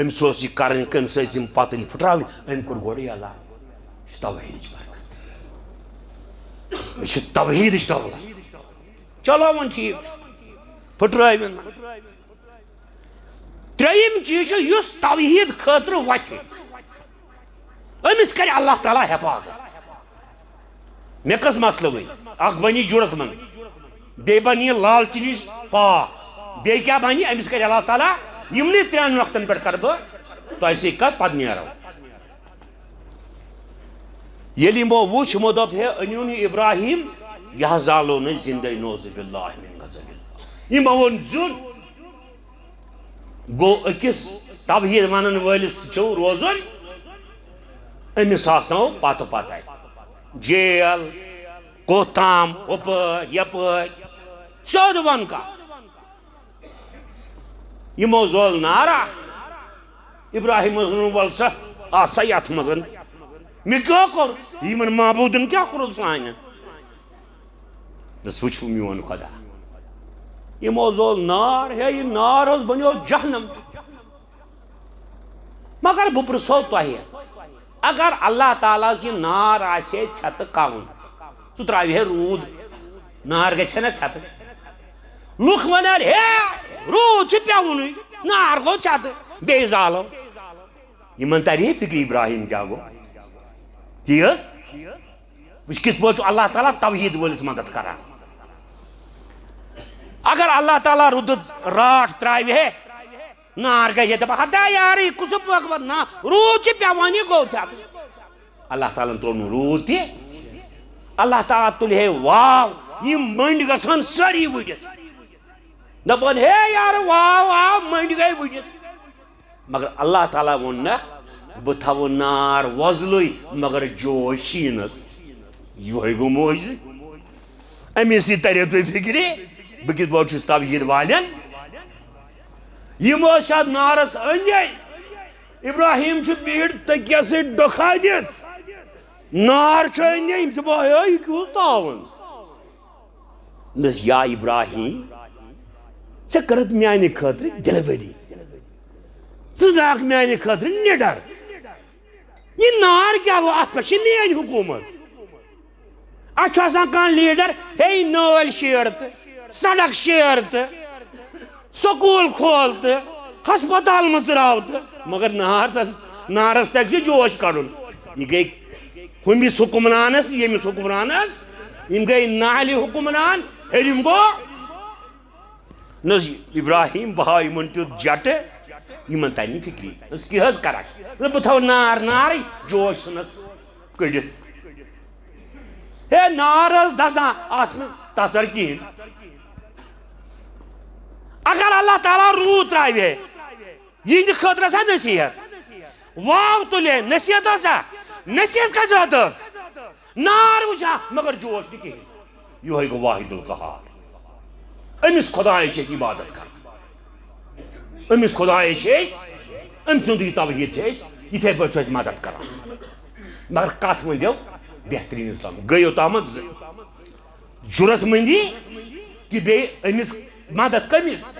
أمِس اوس یہِ کرٕنۍ، کٔمِس ٲسۍ یِم پتٕنۍ پھٕٹراوٕنۍ، أمۍ کوٚر گۄڈٕ اعلان۔ یہِ چھُ توحیٖدٕچ برکت۔ یہِ چھِ توحیٖدٕچ دولت۔ چلو وۄنۍ ٹھیٖک چھُ، پھٕٹرٲوِن وۄنۍ۔ ترٛیٚیِم چیٖز چھُ، یُس توحیٖد خٲطرٕ وۄتھِ، أمِس کَرِ اللہ تعالیٰ حفاظت۔ مےٚ کٔژ مسلہٕ ؤنۍ؟ اکھ بنی جُرت منٛد، بیٚیہِ بنہِ یہِ لالچہِ نِش پاک، بیٚیہِ کیٛاہ بنہِ؟ أمِس کَرِ اللہ تعالیٰ۔ یِمنٕے ترٛٮ۪ن وقتن پٮ۪ٹھ کَرٕ بہٕ تۄہہِ سۭتۍ کَتھ، پَتہٕ نیرو۔ ییٚلہِ یِمو وُچھ، یِمو دوٚپ، ہے، أنِو نہٕ ابراہیم، یہِ حظ زالو نہٕ زِندَے، نعوذ باللہ من غضب اللہ۔ یِمو ووٚن زیُن۔ گوٚو، أکِس توحیٖد وَنَن وٲلِس سۭتۍ چھُ روزُن، أمِس آسنو پَتہٕ پَتَے۔ جیل، کوٚت تام، ہُپٲرۍ، یَپٲرۍ، سیوٚد وَن کَتھ۔ یِمو زول نارا۔ ابراہیمس ووٚن، "وَل سا، آ سا یَتھ منٛز۔ مےٚ کیٛاہ کوٚر؟ یِمن معبوٗدن کیٛاہ کوٚرُتھ سانٮ۪ن؟" دوٚپُس، "وٕچھِو میون خۄدا۔" یِمو زول نار، ہے، یہِ نار حظ بنیو جہنم۔ مگر بہٕ پرژھو تۄہہِ، اگر اللہ تعالیٰ ہس یہِ نار آسہِ ہے ژھٮ۪تہٕ کَوُن، سُہ ترٛاوِ ہے روٗد، نار گژھِ ہے نہ ژھٮ۪تہٕ؟ لُکھ وَنان، "ہے، روٗد چھُ پٮ۪وُنُے، نار گوٚو ژھٮ۪تہٕ، بیٚیہِ زالو۔" یِمن تَرِ ہے فِکرِ، ابراہیم کیٛاہ گوٚو؟ تی حظ۔ وٕچھ، کِتھ پٲٹھۍ چھُ اللہ تعالیٰ توحیٖد وٲلِس مدد کران۔ اگر اللہ تعالیٰ رُدٕ راٹھ ترٛاوِ ہے، نار گژھِ ہے دَپان، "ہتا یارٕ، یہِ کُس پٲکھ وَن؟ نہ، روٗد چھِ پٮ۪وان، یہِ گوٚو ژےٚ اَتھ۔" اللہ تعالیٰ ہَن ترٛوو نہٕ روٗد تہِ۔ اللہ تعالیٰ تُلہِ ہے واو، یِم مٔنٛڈۍ گژھن سٲری وُڈِتھ۔ دَپان، "ہے یارٕ، واو آو، مٔنٛڈۍ گٔے وُڈِتھ۔" مگر اللہ تعالیٰ ووٚن نہ، "بہٕ تھاوٕ نار وۄزلٕے، مگر جوش شیٖنَس۔" یِہوٚے گوٚو معجزٕ۔ اَمی سۭتۍ تَرِ تۄہہِ فِکرِ، بہٕ کِتھ پٲٹھۍ چھُس توحیٖد والٮ۪ن۔ یِم ٲسۍ اَتھ نارَس أنٛدۍ أنٛدۍ۔ ابراہیٖم چھُ بِہِتھ تٔکیَس سۭتۍ ڈۄکھا دِتھ۔ نار چھُ أنٛدۍ أنٛدۍ۔ یِم چھِ دَپان، "ہے، یہِ کیُتھ تاوَن؟" دوٚپُس، "یا ابراہیٖم، ژےٚ کٔرٕتھ میٛانہِ خٲطرٕ ڈِلؤری۔ ژٕ درٛاکھ میٛانہِ خٲطرٕ نِڈَر۔ یہِ نار کیٛاہ گوٚو؟ اَتھ پٮ۪ٹھ چھِ میٛٲنۍ حکوٗمت۔ اَتھ چھُ آسان کانٛہہ لیٖڈَر، ہے، نٲلۍ شیرتہٕ، سڑک شیرتہٕ، سکوٗل کھولتہٕ، ہسپتال مٕژراوتہٕ، مگر نار تَس، نارَس تَگہِ زِ جوش کَڑُن۔" یہِ گٔے ہُمِس حُکمرانَس، ییٚمِس حُکمرانَس، یِم گٔے نالہِ حُکمران، ہیٚرِم گوٚو۔ نہ حظ، ابراہیم، بہٕ ہاو یِمن تیُتھ جٹہٕ، یِمن ترِ نہٕ فِکری۔ نہ حظ، کیٛاہ حظ کرکھ؟ نہ، بہٕ تھاوٕ نار نارٕے، جوش ژھٕنس کٔڑِتھ۔ ہے، نار حظ دزان، اتھ نہٕ تژر کِہیٖنۍ۔ اگر اللہ تعالیٰ روٗد ترٛاوِ ہے، یِہنٛدِ خٲطرٕ ٲسا نصیحت؟ واو تُلے، نصیحت ٲسا؟ نصیحت کتھ ٲس؟ نار وٕچھان، مگر جوش نہٕ کِہیٖنۍ۔ یِہوٚے گوٚو واحد القہار۔ أمِس خۄدایَس چھِ أسۍ عبادت کران۔ أمِس خۄدایَس چھِ أسۍ، أمۍ سُنٛد یہِ توحیٖد چھِ أسۍ، یِتھَے پٲٹھۍ چھُ اَسہِ مدد کران۔ مگر کَتھ ؤنۍزیو بہتریٖن اسلام۔ گٔے یوٚتامَتھ زٕ۔ جُرت مندی تہٕ بیٚیہِ أمِس مدد کٔمِس؟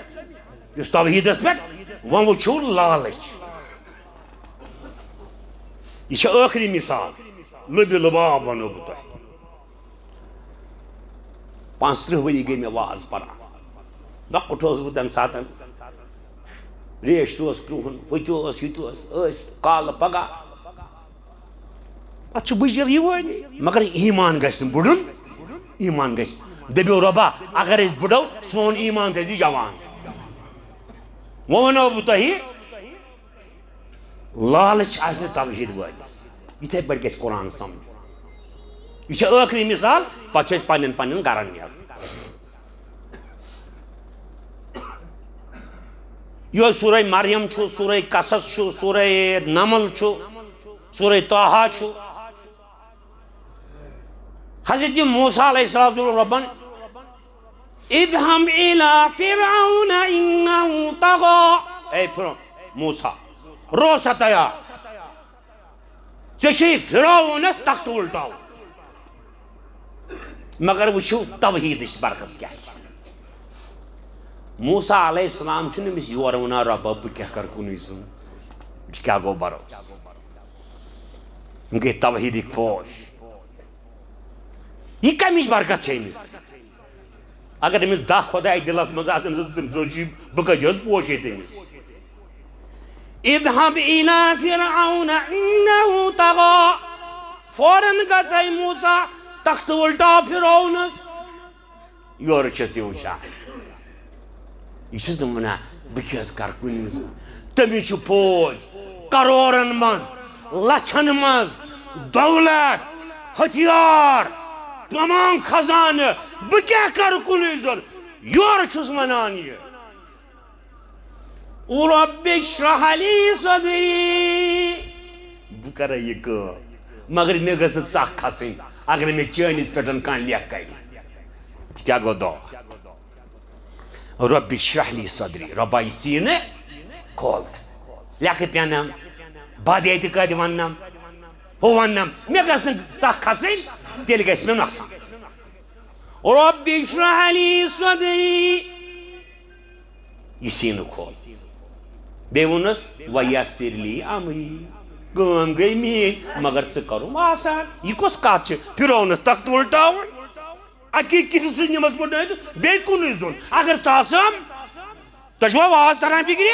یُس توحیٖدَس پٮ۪ٹھ۔ وۄنۍ وٕچھِو لالٕچ۔ یہِ چھِ ٲخری مثال۔ لُبہِ لُباب وَنو بہٕ تۄہہِ۔ پانٛژترٕٛہ ؤری گٔے مےٚ واز پَران۔ لۄکُٹ اوسُس بہٕ تَمہِ ساتہٕ۔ ریش تہِ اوس کرٛوٚہُن، ہُہ تہِ اوس، یہِ تہِ اوس، ٲسۍ کالہٕ پَگاہ۔ پَتہٕ چھُ بٕجِر یِوٲنی، مگر ایمان گژھِ نہٕ بُڑُن۔ ایمان گژھِ۔ دٔپِو، "رۄبا، اگر أسۍ بُڑو، سون ایمان تھٲیزِ جوان۔" وۄنۍ وَنو بہٕ تۄہہِ، لالٕچ آسہِ نہٕ توحیٖد وٲلِس۔ یِتھَے پٲٹھۍ گژھِ قرآن سَمجھُن۔ یہِ چھِ ٲخری مثال، پَتہٕ چھُ اَسہِ پنٛنٮ۪ن پنٛنٮ۪ن گَرَن نیرُن۔ یُہوٚے سورہ مریم چھُ، سورہ قصص چھُ، سورہ نمل چھُ، سورہ طٰہٰ چھُ۔ حضرت موسیٰ علیہ السلام دوٚپ رۄبن، "اذهب إلى فرعون إنه طغى۔" اے فرعون، موسیٰ، رو سا تیار۔ ژےٚ چھُے فرعونس تختہٕ الٹاوُن۔ مگر وٕچھِو توحیٖدٕچ برکت کیٛاہ چھِ۔ موسیٰ علیہ السلام چھُنہٕ أمِس یورٕ وَنان، "رۄبا، بہٕ کیٛاہ کَرٕ کُنُے زوٚن؟" وٕچھ کیٛاہ گوٚو بروسہٕ۔ یِم گٔے توحیٖدٕکۍ پوش۔ یہِ کمِچ برکت چھےٚ أمِس؟ اگر أمِس دَہ خۄداے دِلس منٛز آسن، تٔمِس اوس یہِ، بہٕ کتہِ حظ پوشے تٔمِس؟ اذهب إلى فرعون إنه طغى۔ فوراً گژھے موسیٰ تختہٕ وُلٹاو فرعونس۔ یورٕ چھَس یہِ وٕچھان۔ یہِ چھَس نہٕ وَنان، بہٕ کیٛاہ حظ کَرٕ کُنہِ منٛز؟ تٔمِس چھُ فوج، کرورن منٛز، لچھن منٛز، دولت، ہتھیار، تمام خزانہٕ۔ بہٕ کیٛاہ کَرٕ کُنُے زوٚن؟ یورٕ چھُس وَنان یہِ۔ رب اشرح لي صدري۔ بہٕ کرے یہِ کٲم، مگر مےٚ گٔژھ نہٕ ژکھ کھسٕنۍ اگر مےٚ چٲنِس پٮ۪ٹھ کانٛہہ لیکھ کرِ۔ کیٛاہ گوٚو دعا؟ رب اشرح لي صدري، رۄبا، یہِ سیٖنہٕ کھول۔ لیکھٕ پٮ۪نم، بد اعتقادِ وننم، ہُہ وننم، مےٚ گٔژھ نہٕ ژکھ کھسٕنۍ، تیٚلہِ گژھِ مےٚ نۄقصان۔ رب اشرح لي صدري۔ یہِ سیٖنہٕ کھول۔ بیٚیہِ ووٚنُس، ویسر لی امری۔ کٲم گٔے میٛٲنۍ، مگر ژٕ کَرُم آسان۔ یہِ کۄس کَتھ چھِ؟ فرعونَس تختہٕ وُلٹاوُن؟ اَکی کِتھِ سۭتۍ نِمَس بہٕ نٲوِتھ؟ بیٚیہِ کُنُے زوٚن۔ اگر ژٕ آسہٕ ہم، تۄہہِ چھُوا واز تَران فِکرِ؟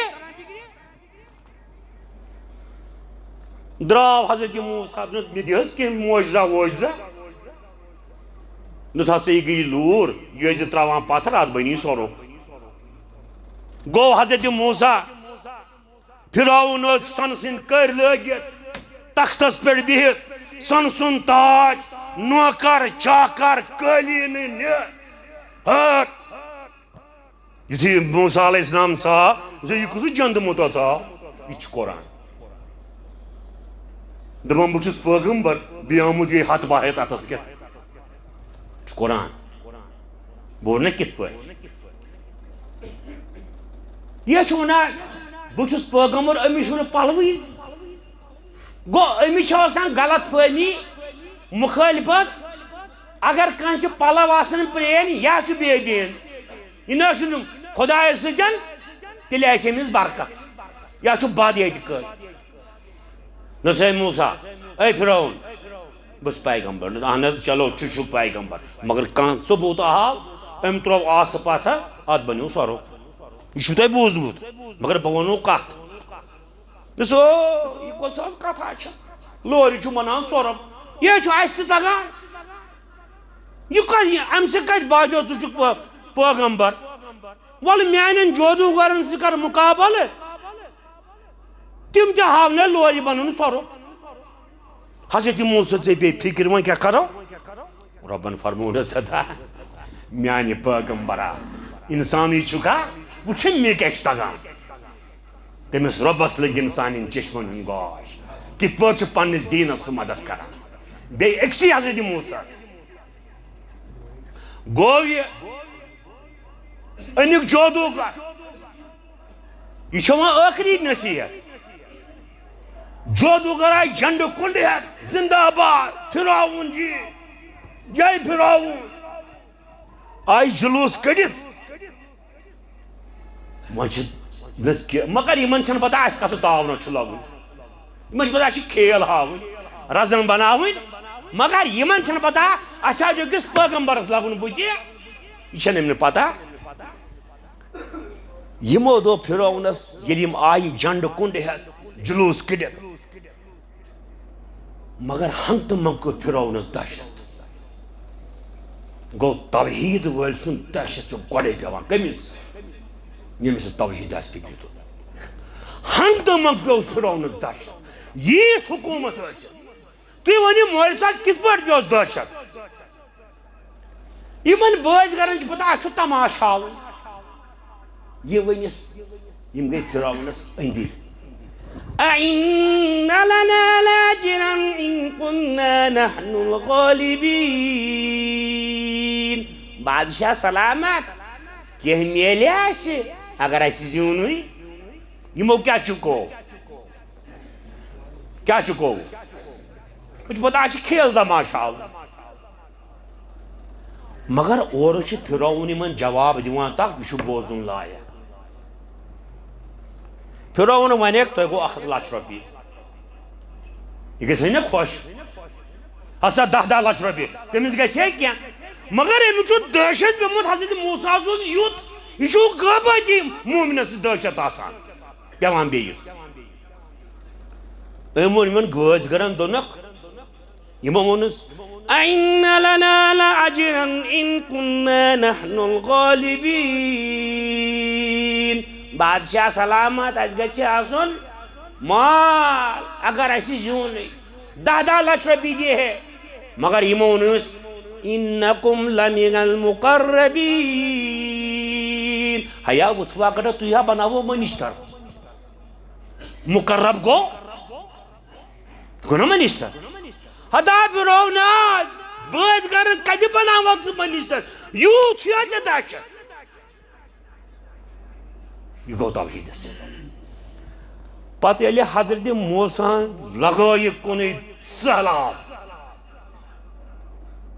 درٛاو حضرت موسیٰ، دوٚپنَس، مےٚ دِ حظ کینٛہہ معجزہ وعجزہ۔ دوٚپُس، ہسا یہِ گٔیہِ لوٗر، یہِ ٲسۍ زِ ترٛاوان پتھر، اَتھ بنی سۄرُپھ۔ گوٚو حضرت موسیٰ، فرعون اوس سۄنہٕ سٕنٛدۍ کٔرۍ لٲگِتھ، تختس پٮ۪ٹھ بِہِتھ، سۄنہٕ سُنٛد تاج، نوکر، چاکر، قٲلیٖنہٕ نِتھ۔ ہٲر۔ یُتھُے موسیٰ علیہ السلام ژاو، دوٚپُس، یہِ کُس جنٛدٕ موٚتا ژاو؟ یہِ تہِ چھُ قرآن۔ دَپان، بہٕ چھُس پٲغمبر، بیٚیہِ آمُت یہِ ہتھ باہت اَتھس کٮ۪تھ۔ چھُ قرآن۔ بہٕ وَنہٕ نہ کِتھ پٲٹھۍ۔ یہِ چھُ وَنان، بہٕ چھُس پٲغمبر، أمِس چھُنہٕ پَلوٕے۔ گوٚو، أمِس چھِ آسان غلط فہمی، مُخٲلفَس۔ اگر کٲنٛسہِ پَلو آسَن پرٛٲنۍ، یا چھُ بے دیٖن۔ یہِ نہ حظ چھُنہٕ خۄدایَس سۭتۍ، تیٚلہِ آسہِ أمِس برکت۔ یا چھُ بد اعتقٲدی۔ نہ سا، اے موسیٰ، اے فرعون، بہٕ چھُس پیغمبر۔ نہ، اہن حظ، چلو، ژٕ چھُکھ پیغمبر، مگر کانٛہہ ثبوٗت ہاو، أمۍ ترٛوو آسہٕ پتھر، اتھ بنیو سۄرُپھ۔ یہِ چھُو تۄہہِ بوٗزمُت، مگر بہٕ وَنو کتھ۔ دوٚپُس، او، یہِ کۄس حظ کتھا چھےٚ؟ لورِ چھُ وَنان سۄرُپھ۔ یہِ چھُ اَسہِ تہِ تگان۔ یہِ کتھ، یہِ، اَمہِ سۭتۍ کتہِ باسیو ژٕ چھُکھ پٲ-، پٲغمبر؟ وَلہٕ میانٮ۪ن جادوٗگرن سۭتۍ کر مُقابلہٕ۔ تِم تہِ ہاونَے لورِ بَنُن سۄرُپھ۔ حضرت موسیٰ، ژےٚ پیٚیہِ فِکرِ، وۄنۍ کیٛاہ کَرو؟ رۄبَن فرموونَس، ہتا، میٛانہِ پٲغمبرا، اِنسانٕے چھُکھا؟ وٕچھُن مےٚ کیٛاہ چھُ تَگان۔ تٔمِس رۄبَس لٔگۍ اِنسانٕنۍ چشمَن ہُنٛد گاش، کِتھ پٲٹھۍ چھُ پنٛنِس دیٖنَس سُہ مدد کَران۔ بیٚیہِ أکسٕے حضرت موسیٰ ہَس۔ گوٚو یہِ اَمیُک جادوٗگر۔ یہِ چھےٚ وۄنۍ ٲخری نصیحت۔ جادوٗگر آیہِ جھنڈٕ کُنڈٕ ہٮ۪تھ، زِندہ باد فرعون جی، جے فرعون۔ آیہِ جلوٗس کٔڑِتھ۔ وۄنۍ چھِ نٔژ کہِ-، مگر یِمن چھَنہٕ پتہ اَسہِ کَتھ تاونَس چھُ لَگُن۔ یِمن چھِ پتہ اَسہِ چھِ کھیل ہاوٕنۍ، رزم بناوٕنۍ، مگر یِمن چھَنہٕ پتہ اَسہِ آو أکِس پٲغمبرس لَگُن بُتھِ۔ یہِ چھَنہٕ یِمن پتہ۔ یِمو دوٚپ فرعونس، ییٚلہِ یِم آیہِ جنڈٕ کُنڈ ہٮ۪تھ، جلوٗس کٔڑِتھ، مگر ہنٛگتہٕ منٛگہٕ کٔر فرعونس دہشت۔ گوٚو، توحیٖد وٲلۍ سُنٛد دہشت چھُ گۄڈَے پٮ۪وان۔ کٔمِس؟ ییٚمِس نہٕ توحیٖد آسہِ فِکرِ توٚرمُت۔ ہنٛگتہٕ منٛگہٕ پیوٚو فرعونس دہشت۔ ییٖژ حکوٗمت ٲسِتھ۔ تُہۍ ؤنِو، مولوی صٲب، کِتھ پٲٹھۍ پیوٚس دہشت؟ یِمن بٲزۍ گرن چھُ پتہ، اَتھ چھُ تماشہٕ ہاوُن۔ یہِ ؤنِس، یِم گٔے فرعونس أنٛدِرۍ۔ أَإِنَّ لَنَا لَأَجْرًا إِن كُنَّا نَحْنُ الْغَالِبِينَ۔ بادشاہ سلامت، کینٛہہ میلہِ اَسہِ، اگر اَسہِ زیوٗنُے۔ یِمو کیٛاہ چُکو؟ کیٛاہ چُکو؟ وٕچھ، پتہ چھِ کھیل تماشہٕ ہاوُن۔ مگر اورٕ چھُ فرعون یِمن جواب دِوان، تَتھ یہِ چھُ بوزُن لایق۔ فرعون وَنٮ۪کھ، تۄہہِ گوٚو اَکھ ہَتھ لَچھ رۄپیہِ۔ یہِ گژھِ ہے نہ خۄش؟ ہسا دَہ دَہ لَچھ رۄپیہِ، تٔمِس گژھِ ہے کینٛہہ۔ مگر أمِس چھُ دہشت پیوٚمُت، حضرت موسیٰ سُنٛد یُتھ، یہِ چھُ غٲبٲتی مومنَس سۭتۍ دہشت آسان پٮ۪وان بیٚیِس۔ أمۍ ووٚن یِمَن بٲزۍ گَرَن، دوٚپنَکھ، یِمو ووٚنُس، "أَإِنَّ لَنَا لَأَجْرًا إِن كُنَّا نَحْنُ الْغَالِبِينَ۔" بادشاہ سلامت، اَسہِ گژھِ آسُن مال، اگر اَسہِ زیوٗنٕے۔ دَہ دَہ لَچھ رۄپیہِ دی ہے۔ مگر یِمو ووٚنُس، "إِنَّكُمْ لَمِنَ الْمُقَرَّبِينَ۔" ہیا، وٕچھ وا کَڑا، تُہۍ ہا بَناوو مٔنِشتَر۔ مُقرب گوٚو، گوٚو نا مٔنِشتَر؟ ہتا فرعونا، بٲزۍ گَرَن کَتہِ بَناوَکھ ژٕ مٔنِشتَر؟ یوٗت چھُ یا ژےٚ دہشت۔ یہِ گوٚو توحیٖدَس سۭتۍ۔ پتہٕ ییٚلہِ حضرت موسیٰ ہَن لگٲیِکھ کُنُے سہلاب،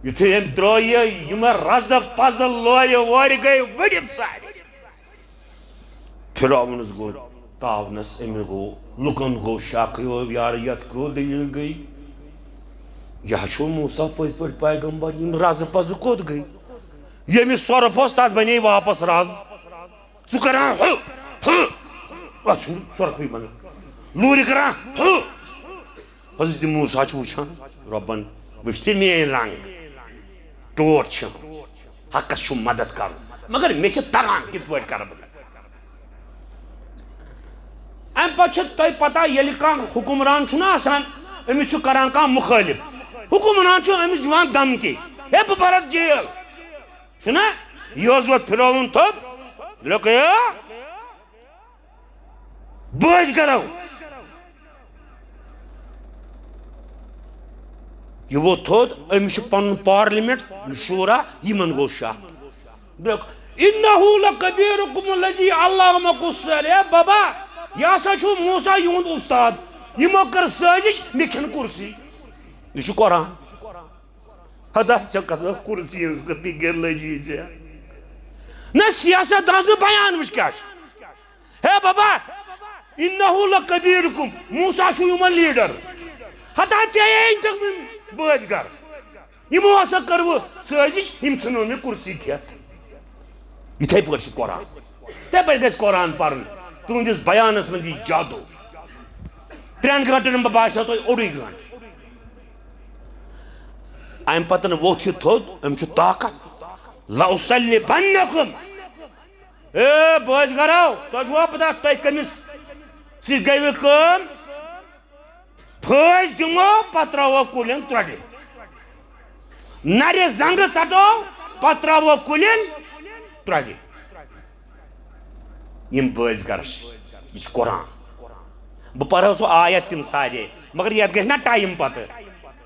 یُتھُے أمۍ ترٛٲیہِ یِمہٕ رَزٕ پَزٕ لورِ وورِ گٔے ؤڈِتھ سارے۔ فرعونَس گوٚو تاونَس، أمِس گوٚو، لُکَن گوٚو شک، یو یارٕ، یَتھ کیٛاہ دٔلیٖل گٔے؟ یہِ ہا چھُ موسیٰ پٔزۍ پٲٹھۍ پیغمبر، یِم رَزٕ پَزٕ کوٚت گٔے؟ ییٚمِس سۄرُپھ اوس، تَتھ بَنے واپَس رَز۔ ژٕ کران ہُہ، ہُہ، اَتھ چھُنہٕ سۄرپھٕے بَنان۔ لوٗرِ کران ہُہ۔ حضرت موسیٰ چھُ وٕچھان، رۄبَن وٕچھ ژٕ میٛٲنۍ رنٛگ، ٹوٹھ چھِ، حقَس چھُ مدد کرُن، مگر مےٚ چھِ تَگان کِتھ پٲٹھۍ کرٕ بہٕ۔ اَمہِ پَتہٕ چھِ تۄہہِ پَتہ، ییٚلہِ کانٛہہ حُکمران چھُنہ آسان، أمِس چھُ کران کانٛہہ مُخٲلِف، حُکمران چھُ أمِس دِوان دھمکی، "ہے، بہٕ بَرَتھ جیل۔" چھُنہ؟ یہِ اوس وۄتھ فرعون تھوٚد، دوٚپُکھ، "ہے، بہٕ أسۍ کرو۔" یہِ ووت تھوٚد، أمِس چھُ پنُن پارلیمنٹ، شورا، یِمن گوٚو شک۔ دوٚپُکھ، "إِنَّهُ لَكَبِيرُكُمُ الَّذِي عَلَّمَكُمُ السِّحْرَ۔" ہے بابا، یہِ ہسا چھُ موسیٰ یِہُنٛد اُستاد۔ یِمو کٔر سٲزِش، مےٚ کھیٚن کُرسی۔ یہِ چھُ قرآن۔ ہتا ژےٚ کتھ کرسی ہٕنٛز کٔپی گٔر لٔجی ژےٚ۔ نہ سیاست دان سُنٛد بیان وٕچھ کیٛاہ چھُ۔ ہے بابا، "إِنَّهُ لَكَبِيرُكُمُ"، موسیٰ چھُ یِمن لیڈر۔ ہتا ژےٚ أنۍ تِم بٲزۍ گرٕ۔ یِمو ہسا کٔر وۄنۍ سٲزِش، یِم ژھٕنو مےٚ کرسی کھٮ۪تھ۔ یِتھے پٲٹھۍ چھُ قرآن۔ یِتھے پٲٹھۍ گژھِ قرآن پرُن۔ تُہنٛدِس بیانس منٛز یی جادو۔ ترٛٮ۪ن گٲنٛٹن منٛز باسیو تۄہہِ اوٚڑُے گٲنٛٹہٕ۔ امہِ پتہٕ ووٚتھ یہِ تھوٚد، أمۍ چھُ طاقت۔ "لَأُصَلِّبَنَّكُمْ۔" اے بٲزۍ گرو، تۄہہِ چھُوا پتہ تۄہہِ کٔمِس سۭتۍ گٔیوٕ کٲم؟ پھٲسۍ دِمو، پتہٕ ترٛاوو کُلٮ۪ن ترٛۄڈِ۔ نرِ زنٛگہٕ ژٹو، پتہٕ ترٛاوو کُلٮ۪ن ترٛۄڈِ۔ یِم بٲزۍ گرس، یہِ چھُ قرآن۔ بہٕ پرہو سُہ آیت تِم سارے، مگر یتھ گژھِ نا ٹایم پتہٕ۔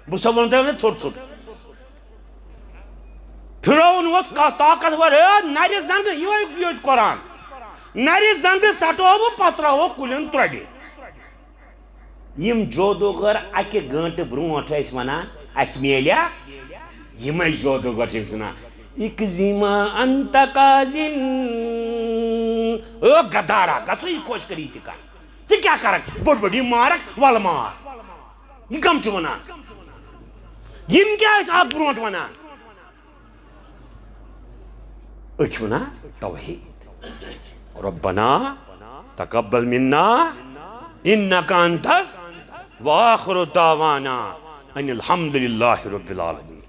بہٕ سا ووٚن تۄہہِ وۄنۍ ژھوٚٹ ژھوٚٹ۔ فرعون ووت کا-، طاقتور، ہے، نرِ زنٛگہٕ، یِہوٚے، یِہوٚے چھُ قرآن۔ نرِ زنٛگہٕ ژٹو بہٕ، پتہٕ ترٛاوو کُلٮ۪ن ترٛۄڈِ۔ یِم جادوگر اَکہِ گٲنٛٹہٕ برونٛٹھ ٲسۍ وَنان، "اَسہِ میلیٛا؟" یِمَے جادوگر چھِ أمِس وَنان، "اقضِ ما أنت قاضٍ۔" او غدارا، گژھو یہِ خۄش کٔرِتھ تہِ کَر۔ ژٕ کیٛاہ کَرَکھ؟ بٔڑ بٔڑ یِم مارَکھ، وَلہٕ مار۔ یہِ کَم چھُ وَنان؟ یِم کیٛاہ ٲسۍ اَتھ برونٛٹھ وَنان؟ أتھۍ وَنان توحیٖد۔ ربنا تقبل منا انک انت، وآخر دعوانا ان الحمد للہ رب العالمین۔